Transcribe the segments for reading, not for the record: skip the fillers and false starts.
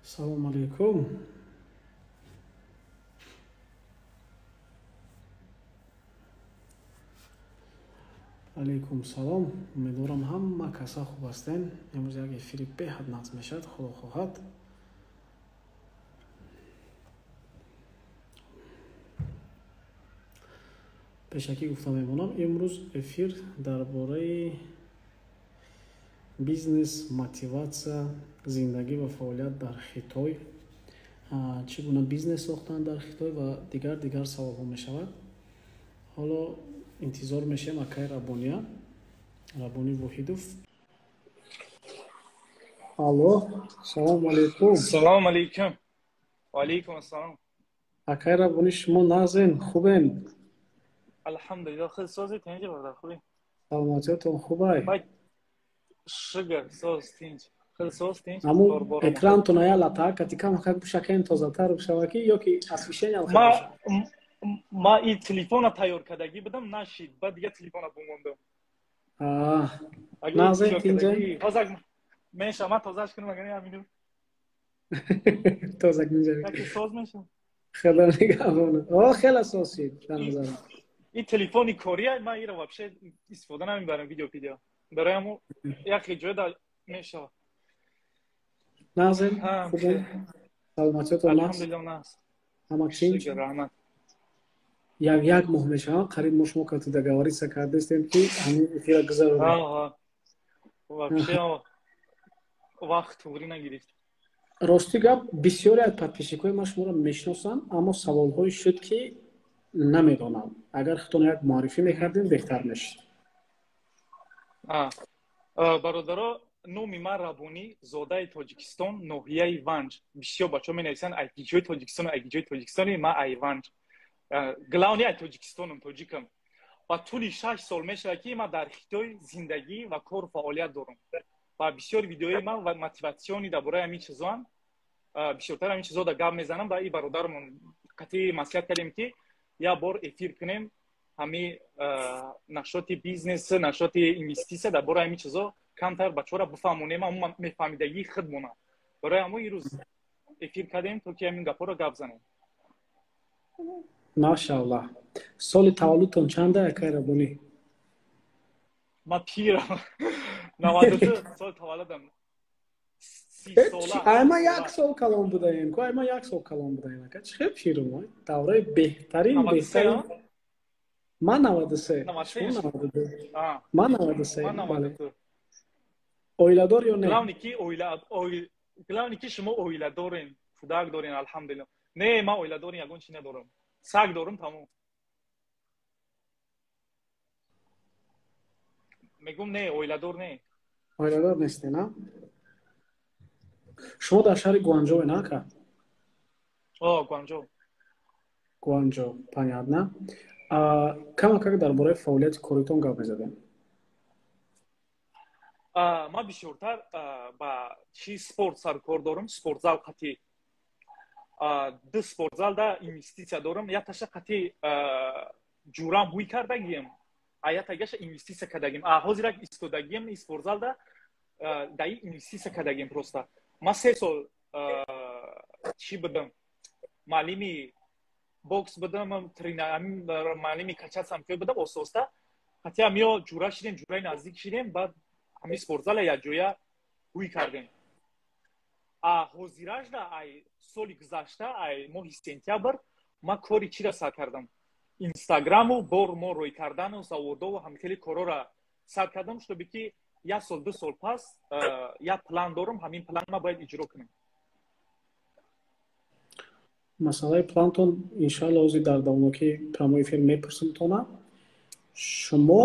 Салом алейкум. Алейкум салом. Умедворам, ҳама каса хуб ҳастен. Имрӯз як эфири беҳад нағз мешавад, худо хоҳад. Пешакӣ гуфта мемонам, имрӯз эфир дар бораи бизнес, мотиватсия, зиндагӣ ва фаъолият дар Хитой, чӣ гуна бизнес сохтан дар Хитой ва дигар дигар саволҳо мешавад. Ҳоло интизор мешавем акай Рабония, Рабони Воҳидов. Алло, салому алейкум. Салому алейкум. Ва алейкум ассалом. Акай Рабони, шумо нағзен, хубен? Алҳамдулиллоҳ, худ созӣ, тинҷи бародар, хубӣ? Саломатиятон хубай? Шукр, соз, тинҷ. Худ соз, тинҷ. Аму экрантон ая латака, ти кам как бушакен тозатар бушава ки ё ки освещение. Ма и телефона тайёр кардагӣ будам, нашид, баъд дига телефона бумондам. Нағзен, тинҷа? Ҳозир меша, ман тозаш кунам, агар ҳамину. Тоза кунҷа. Соз меша. Хеле нигаҳбон. О, хеле соз шид, ба назарам. И телефони кория, ман иро вообще истифода намебарам, видео пидео. Барои ҳамун як ҷоя да мешава. Нағзен, хубен? Саломатиятон нағз? Алҳамдулиллоҳ, нағз. Ҳама тинҷ? Раҳмат. Як моҳ мешавад, қариб мо шумо кати договориться кардастем, ки ҳамин эфира гузаронем. Вообще вақт туғрӣ нагирифт. Рости гап, бисёре аз подписчикҳои ман шуморо мешиносанд, аммо саволҳое шуд, ки намедонам. Агар худтон як муаррифӣ мекардем, беҳтар мешуд. Бародаро, номи ман Рабонӣ, зодаи Тоҷикистон, ноҳияи Ванҷ. Бисёр бачаҳо менависанд, ай ҷои Тоҷикистон, ай ҷои Тоҷикистони, ман ай Ванҷ. Главный, ай Тоҷикистонам, тоҷикам. Ва тӯли 6 сол мешавад, ки ман дар Хитой зиндагӣ ва кору фаъолият дорам. Ва бисёр видеои ман ва мотиватсионӣ дар бораи ҳамин чизоам, бисёртар ҳамин чизо да гап мезанам. Ва и бародармон қатъи маслиҳат кардем, ки як бор эфир кунем, ҳами нашоти бизнес, нашоти инвеститсия, дар бораи ҳамин чизо камтар бачаҳоро бифаҳмонем, ҳамун мефаҳмидагии худмона. Барои ҳамон ирӯз эфир кардем, то ки ҳамин гапҳоро гап занем. Машааллоҳ. Соли таваллудтон чанда, акай Рабонӣ? Ман пирам, 92 сол таваллудам. Ай, ма як сол калон будаем ку, ай, ма як сол калон будаем, ака. Чӣ хел пирум? Давраи беҳтарин, беҳтарин. Ман 93, шумо 92. Ман 93, бале. Оиладор ё не? Главный, ки шумо оиладорен, кӯдак дорен, алҳамдулилло. Не, ман оиладорен, ягон чи надорам, саг дорум, тамом. Мегум, не, оиладор не. Оиладор нестен, а? Шумо дар шаҳри Гуанҷове, на, ака? О, Гуанҷо. Гуанҷо, понятно. Камакак дар бораи фаъолияти коритон гап мезадем. Ман бисёртар ба чи спорт саркор дорам, спортзал қати. Ду спортзалда инвеститсия дорам, якташа қати ҷурам ҳуй кардагием, а яктагаша инвеститсия кардагием. А ҳозирак истодагием и спортзалда даи инвеститсия кардагием. Просто ман 3 сол чӣ будам, маълими бокс будам, маълими качатсам ки будам. Оста оста ҳатти ҳамиё ҷура шидем, ҷураи наздик шидем, баъд ҳамин спортзала якҷоя ҳуй кардем. А ҳозиражда, ай соли гузашта, ай моҳи сентябр ман кори чиро сар кардам? Инстаграму бор мо рӯй кардану заводову ҳамихели корора сар кардам, чтобы ки як сол, 2 сол пас як план дорам, ҳамин план ма бояд иҷро кунам. Масъалаи плантон, иншаалло, ҳозир дар давомнокии прямой эфир мепурсимтона. Шумо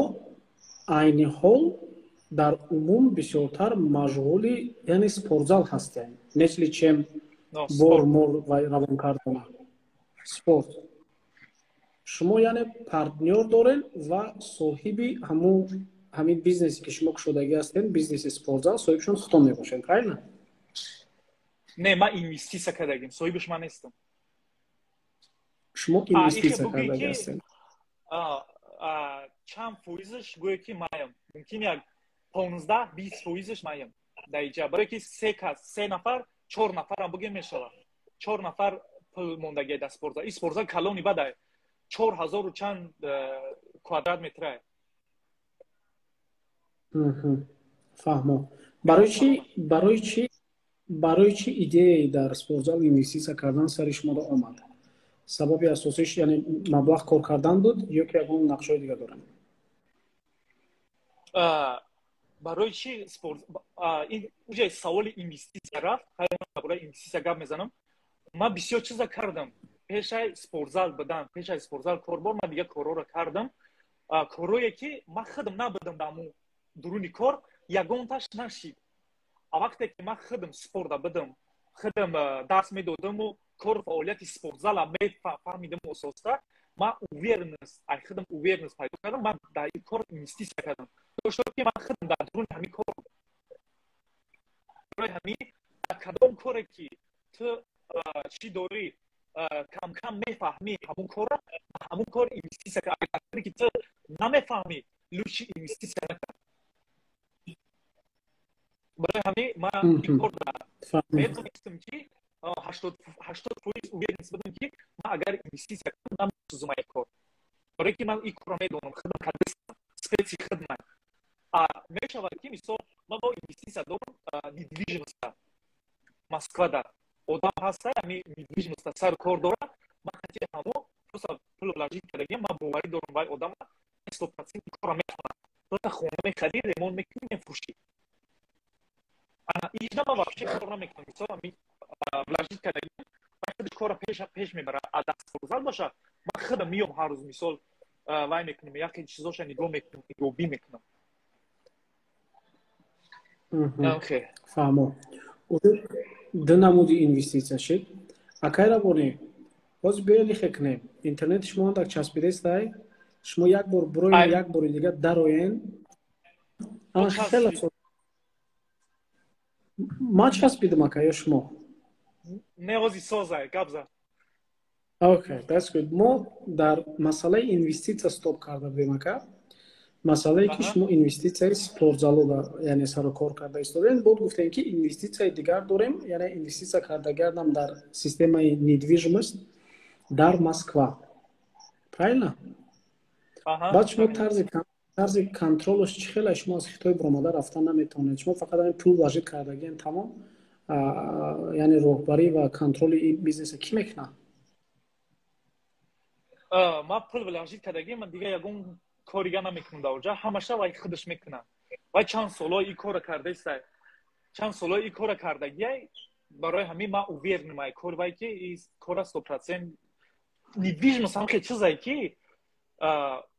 айни ҳол дар умум бисёртар машғули, яъне, спортзал ҳастем, нежели чем бор мор равон кардана спорт. Шумо, яъне, партнёр дорем ва соҳиби ҳамин бизнесе, ки шумо кушодагӣ ҳастем, бизнеси спортзал, соҳибшон худтон мебошед, правильно? Не, ман инвеститсия кардагим, соҳибаш ман нестам. Шумо инвеститсия кардагӣ ҳастем. Чанд фоизаш гӯё ки маям, мумкин як 15-20 фоизаш маям дар иҷа, барое ки се кас, се нафар Чор нафарам бугем мешавад. Чор нафар пул мондагиай дар спортзал. Ин спортзал калони бадай. 4000 чанд квадрат метрае. Фаҳмо. Барои чӣ идеяи дар спортзал инвеститсия кардан сари шумода омад? Сабаби асосиш, яъне маблағ кор кардан буд ё ки ягон нақшаҳои дигар дорем? Барои чӣ спорт? Ин уже саволи инвеститсия рафт. Барои инвеститсия гап мезанам. Ман бисёр чиза кардам пешаи спортзал будан, пешаи спортзал корбор. Ман дигар корҳоро кардам, корҳое ки ман худам набудам дар ҳамун дуруни кор, ягонташ нашид. А вақте ки ман худам спорта будам, худам дарс медодаму кору фаъолияти спортзала мефаҳмидам ососта, ман уверенность, ай худам уверенность пайдо кардам. Ман дар ин кор инвеститсия кардам, то ки ман худам дар дуруни ҳамин кор. Барои ҳамин кадом коре ки ту чӣ дорӣ, камкам мефаҳмӣ ҳамун корро, ҳамун кор инвеститсия. Агар ки ту намефаҳмӣ, лучше инвеститсия накард. Барои ҳамин ман ин кор медонистам, ки 80% уверенность будам, ки ман агар инвеститсия кунам, намесӯзам ин кор, барое ки ман ин корро медонам, худам кардастам, специ худман. Мешавад ки, мисол, ман бо инвеститсия дорам недвижимость а Москвада. Одам ҳаста, ҳами недвижимость а сар кор дорад. Ман хати ҳамо просто пул вложить кардагиам. Ман боварӣ дорам, вай одама 100% корро мехонад. Просто хона мехарӣ, ремонт мекунӣ, мефурӯшӣ. Ижда ман вообще кор намекунам. Мисол, ами вложить кардагиам, вай худаш корро пеш мебарад. А дар спортзал боша, ман худам миём ҳар рӯз, мисол, вай мекунам, яке чизоша нигоҳ мекунам, нигоҳбин мекунам. Фаҳмо. Ду намуди инвеститсия шид. Акай Рабонӣ, ҳозир биё лихе кунем. Интернети шумо андак часпидестай. Шумо як бор буроен, як бори дигар дароен. Хеле ман часпидам, ака, ё шумо? Не, ҳозир созай, гап зад. Okay, that's good. Мо дар масъалаи инвеститсия стоп карда будем, ака. Масъалае ки шумо инвеститсияи спортзало, яъне сару кор карда истодем. Бод гуфтем, ки инвеститсияи дигар дорем, яъне инвеститсия карда гардам дар системаи недвижимость дар Москва, правильно? Баъд шумо тарзи контрол аш чӣ хела? Шумо аз Хитой биромада рафта наметавонед. Шумо фақат ҳамин пул вложить кардагиен, тамом. Яъне роҳбарӣ ва контроли ин бизнеса кӣ мекунад? Ман пул вложить кардагием, ман дигар ягон корига намекунам дар оҷа. Ҳамаша вай худаш мекунад. Вай чанд солҳо ин корро кардаиста, чанд солҳо ин корро кардагиай. Барои ҳамин ман уверен ам ай кор вай, ки ин кора 100%. Недвижимость ҳам хел чизае, ки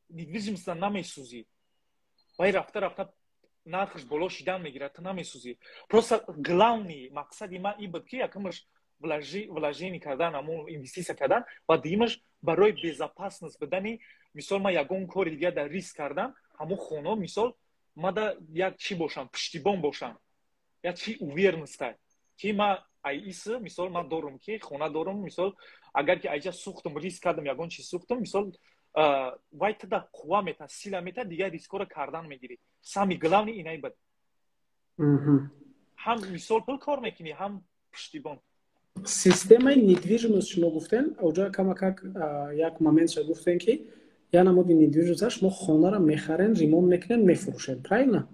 недвижимость а намесӯзӣ. Вай рафта рафта нархаш боло шидан мегирад, ту намесӯзӣ. Просто главный мақсади ман ин буд, ки якумаш вложение кардан, ҳамон инвеститсия кардан, ва дуюмаш барои безопасность будани. Мисол, ман ягон кори дигар дар риск кардам, ҳамон хона, мисол, мада як чӣ бошам, пуштибон бошам, як чи уверенность а, ки ман айиси, мисол, ман дорум, ки хона дорум. Мисол, агар ки айҷа сӯхтум, риск кардам, ягон чиз сӯхтум, мисол, вай туда қувва мета, сила мета, дигар риск ҳоро кардан мегирӣ. Самый главный инай буд: ҳам, мисол, пул кор мекунӣ, ҳам пуштибон. Системаи недвижимость шумо гуфтен, оҷа камакак як момент ша гуфтен, ки як намуди недвижимость шумо хонаро мехарен, ремонт мекунен, мефурӯшен, правильно?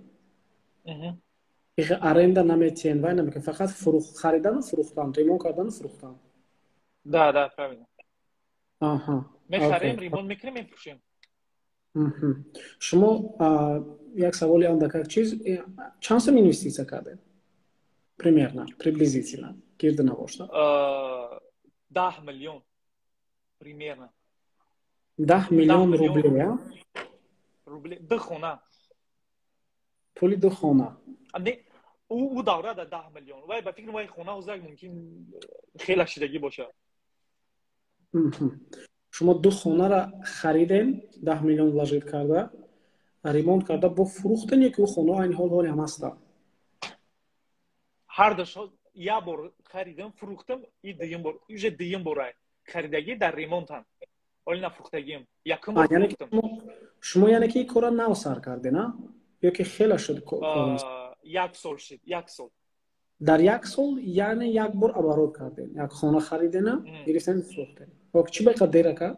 Аренда наметиҳен, вай намекунен, фақат харидану фурӯхтан, ремонт кардану фурӯхтан. Да, правильно. Мехарем, ремонт мекунем, мефурӯшем. Шумо, як саволи андакак чиз, чанд сум инвеститсия кардем примерно, приблизительно, гирди набошда? 10 миллион примерно. 10 миллион рубле? Рубле, ду хона. Пули ду хона? Ӯ давра да 10 миллион. Вай, ба фикри вай, хона ҳозир мумкин хеле шидагӣ бошад. Шумо ду хонаро харидем, 10 миллион вложить карда, ремонт карда, бо фурӯхтен ё ки ӯ хонаҳо айни ҳол ҳоле ҳам ҳастанд? Ҳардаш. Як бор харидам, фурӯхтам, и дуюм бор, уже дуюм бора харидагӣ, дар ремонтам, ҳоли нафурӯхтагиам. Якум бор фурӯхтам. Шумо, яъне ки ин корро нав сар карден, а, ё ки хеле шуд? Як сол шуд, як сол. Дар як сол, яъне як бор оборот кардем, як хона харидена, гирифтем, фурӯхтем. Чӣ ба қадр дер, ака?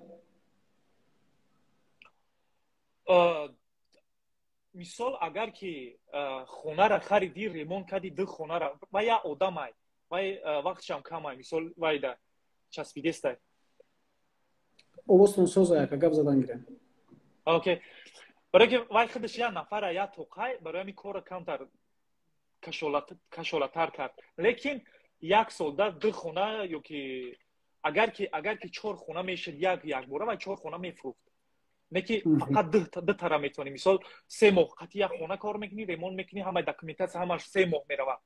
Мисол, агар ки хонара хариди, ремонт кардӣ, ду хонара, ва як одамай, вай вақтшам камай, мисол, вайда часпидестай. Овозтон соза, яка, гап задан гирем. Окей, барои ки вай худаш як нафара, як тоқай, барои ҳамин корро камтар кашолатар кард. Лекин як солда ду хона ё ки агар ки чор хона мешуд як якбора, вай чор хона мефурӯхт. Не ки фақат ду тара метавонӣ. Мисол, 3 моҳ қати як хона кор мекунӣ, ремонт мекунӣ, ҳамаи документация, ҳамаш 3 моҳ мерава,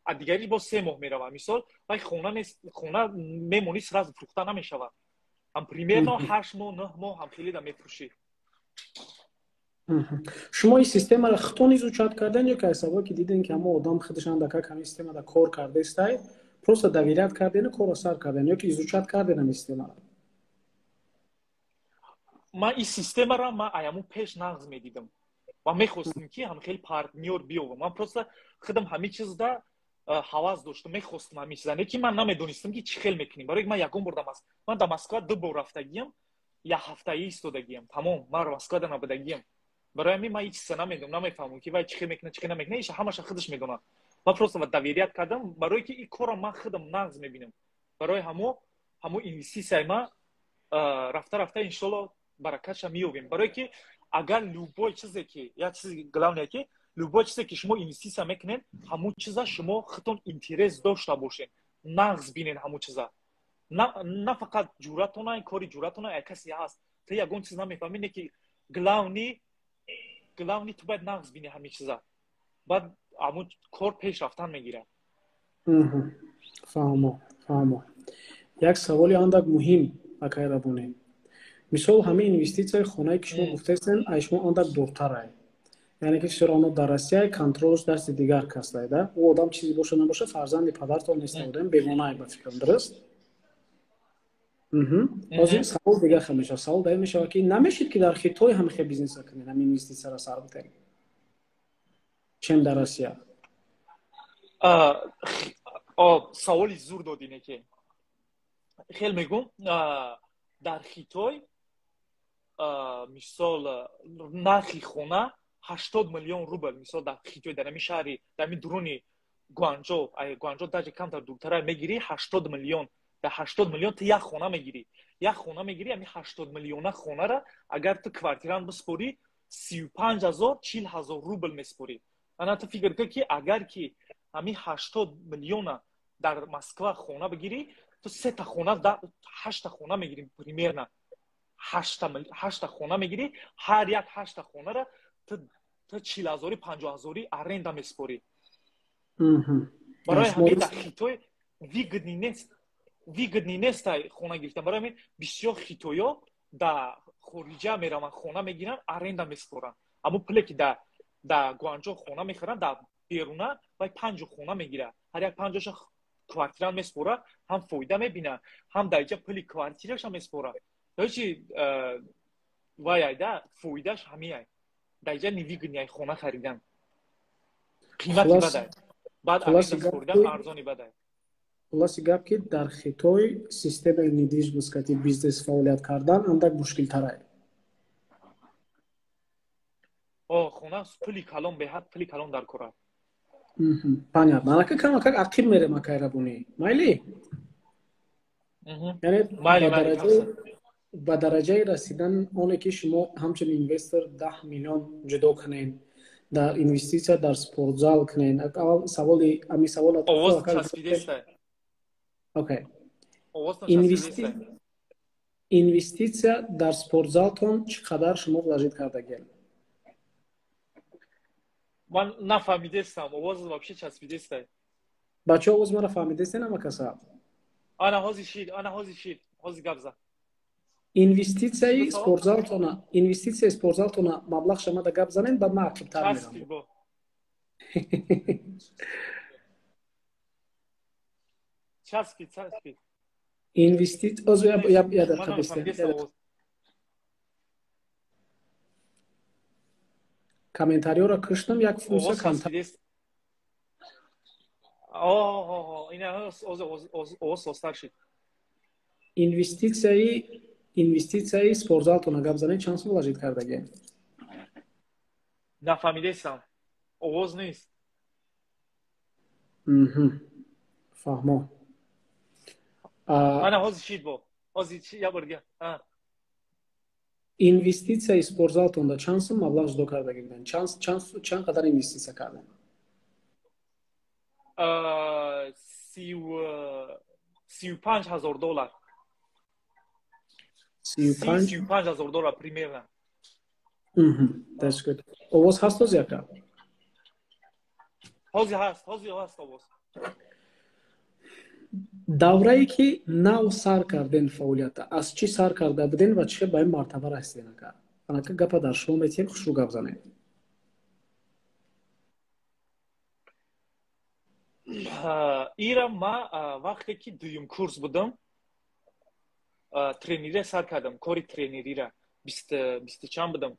а дигариш боз 3 моҳ мерава. Мисол, вай хона нест, хона мемонӣ, сразу фурӯхта намешавад. Ҳам примерно 8 моҳ, 9 моҳ ҳам хелида мефурӯшӣ. Шумо ин системаро худтон изучать карден ё ки аз сабабе ки дидем, ки ҳамо одам худаш андакак ҳамин системада кор кардестай, просто доверять кардену корро сар карден ё ки изучать карден ҳамин системаро? Ман ин системаро ман аяму пеш нағз медидам ва мехостам, ки ҳам хеле партнёр биёвам. Ман просто худам ҳамин чизда ҳавас доштам, мехостам ҳамин чиза, не ки ман намедонистам, ки чӣ хел мекунем, барои ман ягон бор ман дар Москва ду бор рафтагиям, як ҳафтаи истодагиям, тамом. Ман Москвада набудагиям, барои ҳамин ман ҳеҷ чиза намедонам, намефаҳмам, ки вай чӣ хел мекунад, чӣ хел намекунад. Иша ҳамаша худаш медонад. Ман просто доверять кардам, барое ки ин корро ман худам нағз мебинам. Барои ҳамо инвеститсияи ман рафта рафта, иншолло, баракатша меёбем. Барое ки агар любой чизе ки, як чизи главное, ки любой чизе ки шумо инвеститсия мекунед, ҳамун чиза шумо худтон интерес дошта бошед, нағз бинед ҳамун чиза, на фақат ҷуръатона, кори ҷуръатона. Як касе ҳаст, ту ягон чиз намефаҳмӣ, не ки главный ту бояд нағз бини ҳамин чиза, баъд ҳамун кор пеш рафтан мегирад. Фаҳмо, фаҳмо. Як саволи андак муҳим, акай Рабонӣ. Мисол, ҳамин инвеститсияи хонае, ки шумо гуфтаистен, ай шумо андак дуртарай, яъне ки всё равно дар Россия, контролш дасти дигар кастай да. Ӯ одам чизе боша набоша, фарзанди падартон неста, одам бегонае, ба фикрам, дуруст? Ҳозир савол дигар хел мешавад. Савол дар ин мешавад, ки намешид, ки дар Хитой ҳам хел бизнеса кунед, ҳамин инвеститсияро сар битем, чем дар Россия? Саволи зур додине, ки хел мегум. Дар Хитой, мисол, нархи хона 80 миллион рубл. Мисол, дар Хитой, дар ҳамин шаҳри, дар ҳамин дуруни Гуанҷо, Гуанҷо даже камтар дуртара, мегирӣ 80 миллион. Дар 80 миллион ту як хона мегирӣ, як хона мегирӣ. Ҳамин 80 миллиона хонара агар ту квартирант биспорӣ, 35 0, 40 000 рубл меспорӣ. Ана ту фикр кун, ки агар ки ҳамин 80 миллиона дар Москва хона бигирӣ, ту сета хона, ҳашта хона мегирӣ, примерно ҳашта хона мегирӣ. Ҳар як ҳашта хонара ту 40 ҳазорӣ, 50 ҳазорӣ аренда меспорӣ. Барои ҳамин дар Хитой выгодный нест, выгодный нестай хона гирифтан. Барои ҳамин бисёр хитоё дар хориҷа мераванд, хона мегиранд, аренда меспоранд. Аммо пуле ки дар Гуанҷо хона мехаранд, дар беруна вай панҷо хона мегирад, ҳар як панҷоша квартира меспора, ҳам фоида мебинад, ҳам дар иҷа пули квартираша меспора. Чи вай айда фоидааш ҳамиай. Дар иҷа невыгодный хона харидан, қимати бадай, баъд аренда споридан арзони бадай. Хулоси гап, ки дар Хитой системаи недвижимость кати бизнес фаъолият кардан андак мушкилтарай. Хона пули калон, беҳад пули калон дар кора. Понятно. Анака камакак ақиб мерем, акай Рабонӣ, майли? Яъне ба дараҷаи расидан оне, ки шумо ҳамчун инвестор 10 миллион ҷудо кунед, дар инвеститсия дар спортзал кунед. Аввал саволи ами савол. Окей, инвеститсия дар спортзалтон чӣ қадар шумо вложить кардагиед? Ман нафаҳмидестам, овоз вообще часпидестай. Бачаҳо, овоз мара фаҳмидестен, ама каса? Ана ҳози шид, ана ҳози шид, ҳози гап зад. Инвеститсияи спортзалтона, инвеститсияи спортзалтона маблағ шамада гап занем, баъд ман ақибтар мерам. Часпид, часпид. Инвестит оз я дақиқа бистем. Комментариёро куштам, як функсия. Ина овоз созтар шид. Инвеститсияи спортзалтона гап занед, чанд сум вложить кардагӣ? Нафаҳмидестам, овоз нест. Фаҳмо. Ана, ҳозир шид, бо ҳозир як бор дига. Инвеститсияи спортзалтонда чанд сум маблағ ҷудо кардагӣ буданд? Чанд қадар инвеститсия кардем? 35 000 доллар. 35 000 доллар примерно. That's good. Овоз ҳаст ҳозир, ака? Ҳозир ҳаст, ҳозир ҳаст овоз. Даврае ки нав сар карден фаъолията, аз чӣ сар карда буден ва чӣ ба ин мартаба расиден, ака? Анака, гапа дар шумо метиҳем, хушрӯ гап занед. Ира ма вақте ки дуюм курс будам, тренерия сар кардам, кори тренерира. Бисту чанд будам,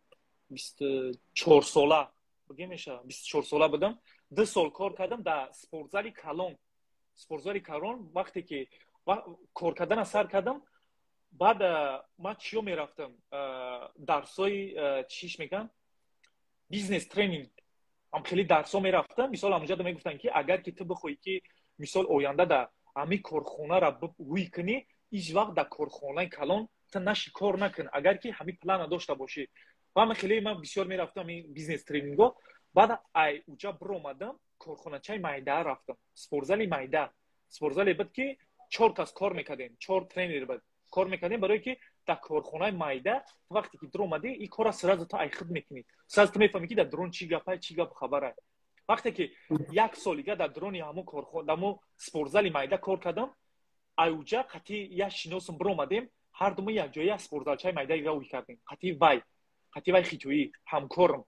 24 сола бигем мешава, 24 сола будам. 2 сол кор кардам дар спортзали калон. Спортзали калон вақте ки кор кардана сар кардам, баъд ман чиё мерафтам, дарсҳои, чиш мегӯям, бизнес тренинг, ам хеле дарсҳо мерафтам. Мисол, ҳамонҷода мегуфтанд, ки агар ки ту бихоҳӣ, ки мисол оянда дар ҳамин корхонара ҳуй кунӣ, ҳеҷ вақт дар корхонаи калон ту наши, кор накун, агар ки ҳамин плана дошта бошӣ. Ва ман хеле, ман бисёр мерафтам ин бизнес тренингҳо. Баъд ай уҷа биромадам, корхоначаи майда рафтам, спортзали майда. Спортзале буд, ки чор кас кор мекардем, чор тренер буд, кор мекардем. Барое ки дар корхонаи майда вақте ки дуромадӣ, ин корра сразу ту айхуд мекунӣ, сразу ту мефаҳмӣ, ки дар дрон чӣ гапа, чӣ гапу хабара. Вақте ки як солига дар дрони ҳамон корхона, ҳамон спортзали майда кор кардам, аюҷа қатъи як шиносум биромадем, ҳар думо якҷоя спортзалчаи майдаира уй кардем қатъи вай хитоӣ ҳамкорам.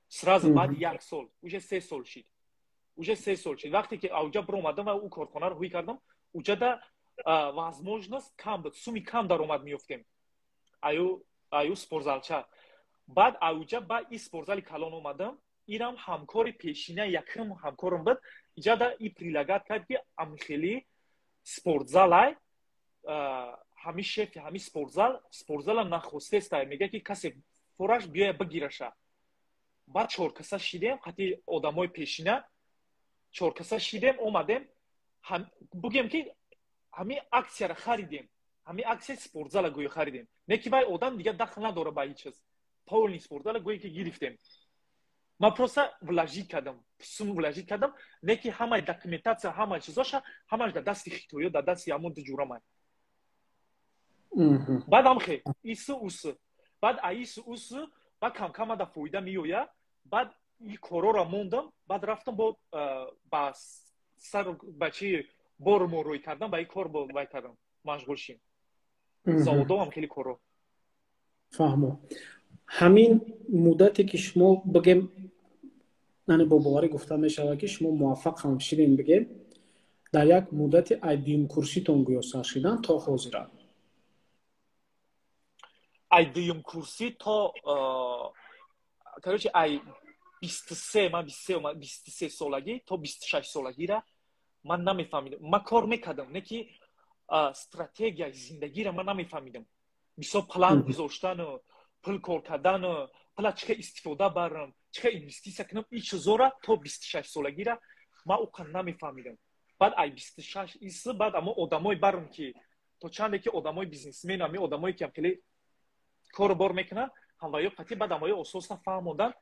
Сразу баъди як сол, уже 3 сол шид, уже 3 сол шид. Вақте ки ауҷа биромадам ва ӯ корхонаро ҳуй кардам, уҷада возможность кам буд, суми кам даромад меёфтем аю спортзалча. Баъд ауҷа ба и спортзали калон омадам. Инам ҳамкори пешина, якум ҳамкорам буд. Иҷада и предлагать кард, ки амхели спортзалай, ҳами шефи ҳами спортзал спортзала нахостестай, мега, ки касе фораш биёя бигираша. Баъд чоркаса шидем, қатъи одамои пешина чоркаса шидем, омадем, бугем, ки ҳамин аксияра харидем, ҳамин аксияи спортзала гӯё харидем. Не ки вай одам дигар дахл надора ба ҳеҷ чиз, полный спортзала гӯё ки гирифтем. Ман просто вложить кардам, сум вложить кардам, не ки ҳамаи документация, ҳамаи чизоша, ҳамаш дар дасти хитоё, дар дасти ҳамон дуҷурамай. Баъд амхе ису усу, баъд аису усу, баъд камкам ада фоида меоя. Баъд и корора мондам, баъд рафтам бо ба сар, ба чи бормо рӯй кардам, ба ин кор вай кардам, машғул шим, заводоам хеле коро. Фаҳмо. Ҳамин муддате ки шумо, бигем, яъне бо боварӣ гуфта мешавад, ки шумо муваффақ ҳам шидем, бигем, дар як муддати ай дуюм курситон гӯё сар шидан то ҳозира. Ай дуюм курсӣ то, короче, ай 23, ман 23, 23 солагӣ то 26 солагира ман намефаҳмидам. Ман кор мекардам, не ки стратегияи зиндагиро ман намефаҳмидам. Мисол, план гузоштану пул кор кардану пула чӣ хел истифода барам, чӣ хел инвеститсия кунам, ин чизора то 26 солагира ман уқа намефаҳмидам. Баъд ай 26 ис, баъд амо одамое барам, ки то чанде ки одамои бизнесмен, ами одамое ки хеле кору бор мекунанд, ҳамваё қатъи, баъд амоё ососан фаҳмондан.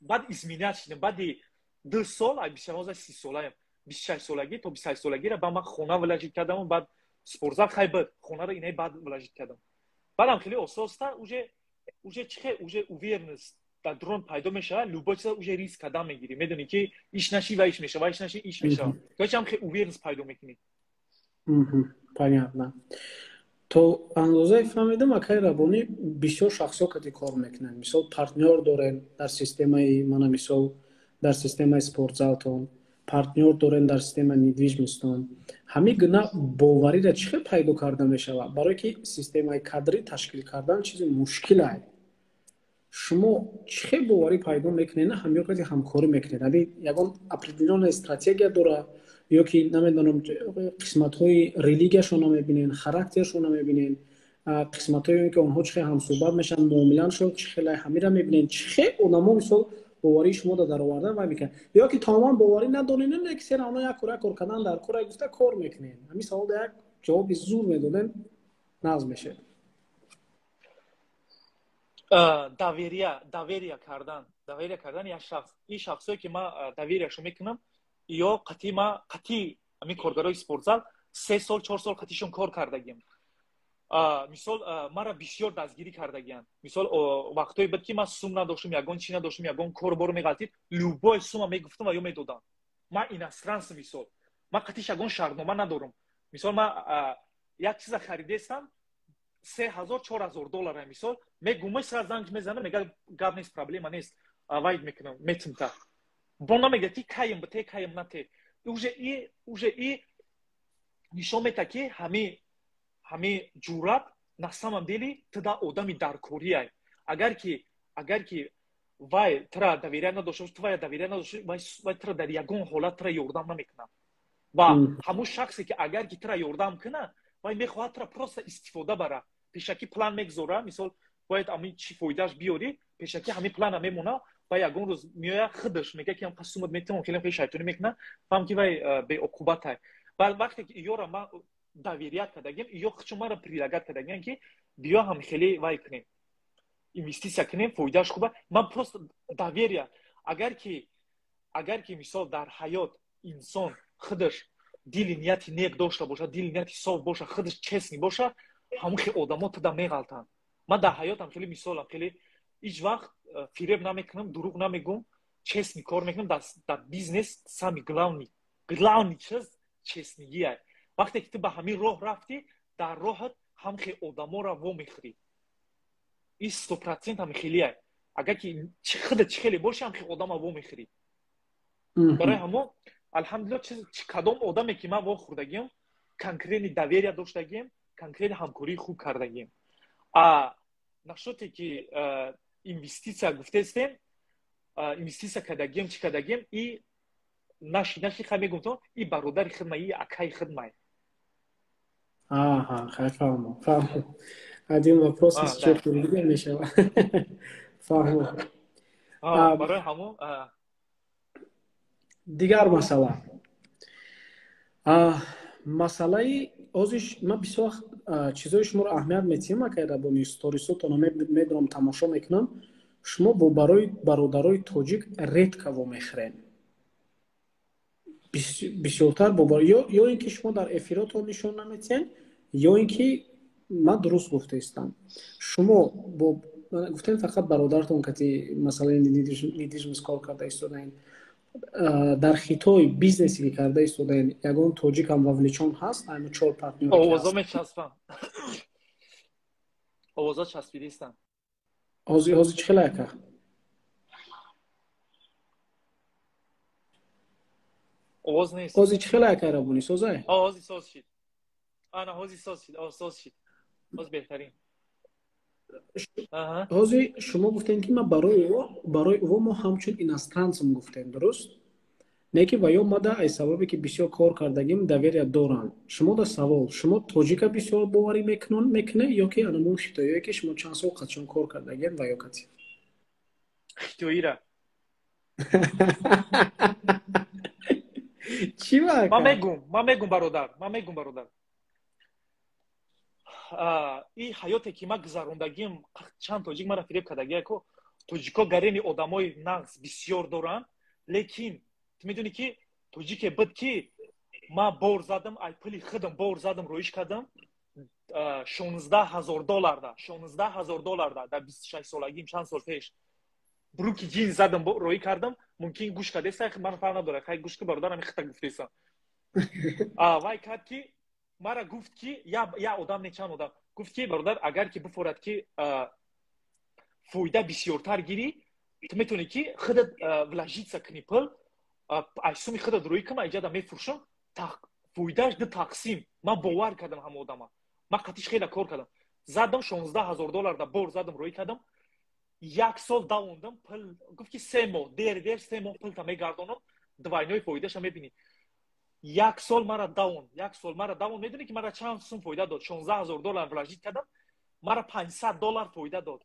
Баъд изменять шидам. Баъди 2 сол, ай бистҳоза 30 солаям, 26 солагӣ то 28 солагира ба ман хона вложить кардаму баъд спортзал хай буд, хонаро инаи баъд вложить кардам. Баъдам хеле ососта уже чихе уже уверенность дар дрон пайдо мешавад, любой чиза уже риск кардан мегирӣ, медонӣ, ки иш наши ва иш мешава, иш наши иш мешава, короче, ҳам хеле уверенность пайдо мекунӣ. Понятно. То андозае фаҳмидам, акаи Рабонӣ, бисёр шахсҳо кати кор мекунанд. Мисол, партнёр дорем дар системаи, мана мисол, дар системаи спортзалтон, партнёр дорем дар системаи недвижимостьтон. Ҳамин гуна бовариро чӣ хел пайдо карда мешавад? Барое ки системаи кадрӣ ташкил кардан чизи мушкилае. Шумо чӣ хел боварӣ пайдо мекунед, ҳамё каси ҳамкорӣ мекунед? Ҳами ягон определённая стратегия дора ё ки намедонам, қисматҳои религияшонро мебинен, характершонро мебинен, қисматҳое ки онҳо чӣ хел ҳамсӯҳбат мешаванд, муомилаашон чӣ хел, ҳамира мебинен? Чӣ хел одамо, мисол, боварии шумо да даровардан вай мекунанд, ё ки тамоман боварӣ надорен, не ки сера оно як кор, як кор кардан дар кора гуфта кор мекунен? Ҳамин савол як ҷавоби зур медодем, нағз мешавад. Доверия кардан як шахс. Ин шахсое ки ман доверияшо мекунам, ё қатъи ма, қатъи ҳамин коргарои спортзал 3 сол, 4 сол қатъишон кор кардагим. Мисол, мара бисёр дастгирӣ кардагиянд. Мисол, вақтое буд, ки ман сум надоштум, ягон чӣ надоштум, ягон корборо меғалтид, любой сума мегуфтум ва ё медодам. Ман иностранец, мисол, ман қатъиш ягон шартнома надорам. Мисол, ман як чиза харидестам, 3000, 4000 доллара, мисол, мегумай, сразу занг мезанам, мега: «Гап нест, проблема нест, вайд мекунам, метимта». Бо намега, ки каем бите, каем нате. Уже и нишон мета, ки ҳами ҷуръат на самом деле туда одами даркориай. Агар ки вай тра доверия надошта бош, ту вая доверия надошта, вай тра дар ягон ҳолат тра ёрдам намекунад. Ва ҳамун шахсе ки агар ки тра ёрдам кунад, вай мехоҳад тра просто истифода бара. Пешакӣ план мегузора, мисол, бояд ҳамин чӣ фоидааш биёрӣ, пешакӣ ҳамин плана мемона ва ягон рӯз меояд, худаш мега, ки ҳам сумат метавон, хеле хеле шайтонӣ мекунад. Фаҳм, ки вай беоқубатай. Баъд вақте ки иёра ман доверият кардагим, иё худшо маро предлагать кардагиам, ки биё, ҳам хеле вай кунем, инвеститсия кунем, фоидааш хуба. Ман просто доверия. Агар ки, мисол, дар ҳаёт инсон худаш дили нияти нек дошта бошад, дили нияти соф боша, худаш честный боша, ҳамон хел одамо туда меғалтанд. Ман дар ҳаётам хеле, мисолам, хеле ҳеҷ вақт фиреб намекунам, дурӯғ намегӯм, честный кор мекунам. Дар бизнес самый главный чиз честныйгия. Вақте ки ту ба ҳамин роҳ рафтӣ, дар роҳат ҳам хел одаморо вомехӯрӣ. И 100% ҳам хелия. Агар ки худат чӣ хеле боши, ҳам хел одама вомехӯрӣ. Барои ҳамо, алҳамдулилла, кадом одаме ки ман вохӯрдагиам, конкретный доверия доштагием, конкретный ҳамкории хуб кардагием. А насчёте ки инвеститсия гуфтестем, инвеститсия кардагием, чӣ кардагием, и наши ха мегум, то и бародари хидмай, и акаи хидмай. Аҳа, хай, фаҳмо, фаҳмо. Один вопрос исчерпывает мешава. Фаҳмо. Барои ҳамо. Дигар масъала. Масъалаи ҳозир ман бисёр вақт чизои шуморо аҳамият метиҳам, акай Рабони, сторисотонро медонам, тамошо мекунам. Шумо бо барои бародарои тоҷик редко вомехӯрем. Бисёртар бо ё ин ки шумо дар эфиротон нишон наметиҳем, ё ин ки ман дуруст гуфтаистам? Шумо бо гуфтем, фақат бародаратон кати масъалаи недвижимость кор карда истодаем. Дар Хитой бизнесе ки карда истодаем, ягон тоҷикам вовлечён ҳаст? Ами чор партнёр. Овозо мечаспам, овозо часпидистам. Ҳозир чӣ хела, ака? Овоз нест. Ҳозир чӣ хела, ака Рабони, созай? Ҳозир соз шид, ана ҳозир соз шид, соз шид, боз беҳтарин. Ҳозир шумо гуфтем, ки ман барои ӯ мо ҳамчун иностранцам гуфтем, дуруст не, ки ва ё мада аз сабабе ки бисёр кор кардагим, доверия доранд. Шумо да савол: шумо тоҷика бисёр боварӣ мекунед ё ки анамун хитоие, ки шумо чанд сол қачон кор кардагем, ва ё кати? Хитоира. Чӣ? Ман мегум, бародар, ман мегум, бародар, и ҳаёте ки ман гузарондагим, чанд тоҷик мара фиреб кардагия ко. Тоҷико гарени одамои нағз бисёр доранд, лекин ту медонӣ, ки тоҷике буд, ки ман бор задам, ай пули худам бор задам, роиш кардам 16 000 долларда, 16 000 долларда, дар 26 солагим, чанд сол пеш брюки ҷинс задам, роӣ кардам. Мумкин, гӯш кардеса, ман фарқ надорад, хай, гӯш ки, бародар, ами хита гуфтесам. Вай кард, ки мара гуфт, ки я одам не, чанд одам гуфт, ки бародар, агар ки бифорад, ки фоида бисёртар гирӣ, ту метавонӣ, ки худат вложиться кунӣ, пул ай суми худат рӯӣ кун, иҷада мефурӯшам, фоидааш ду тақсим. Ман бовар кардам ҳама одама, ман қатиш хеле кор кардам, задам 16 000 доллар да бор задам, рӯӣ кардам. Як сол давондам, пул гуфт, ки 3 моҳ, дер дер 3 моҳ пулта мегардонам, двойной фоидаша мебинӣ. Як сол мара давон, як сол мара давон. Медонӣ, ки мара чанд сум фоида дод? 16 000 доллар вложить кардам, мара 500 доллар фоида дод.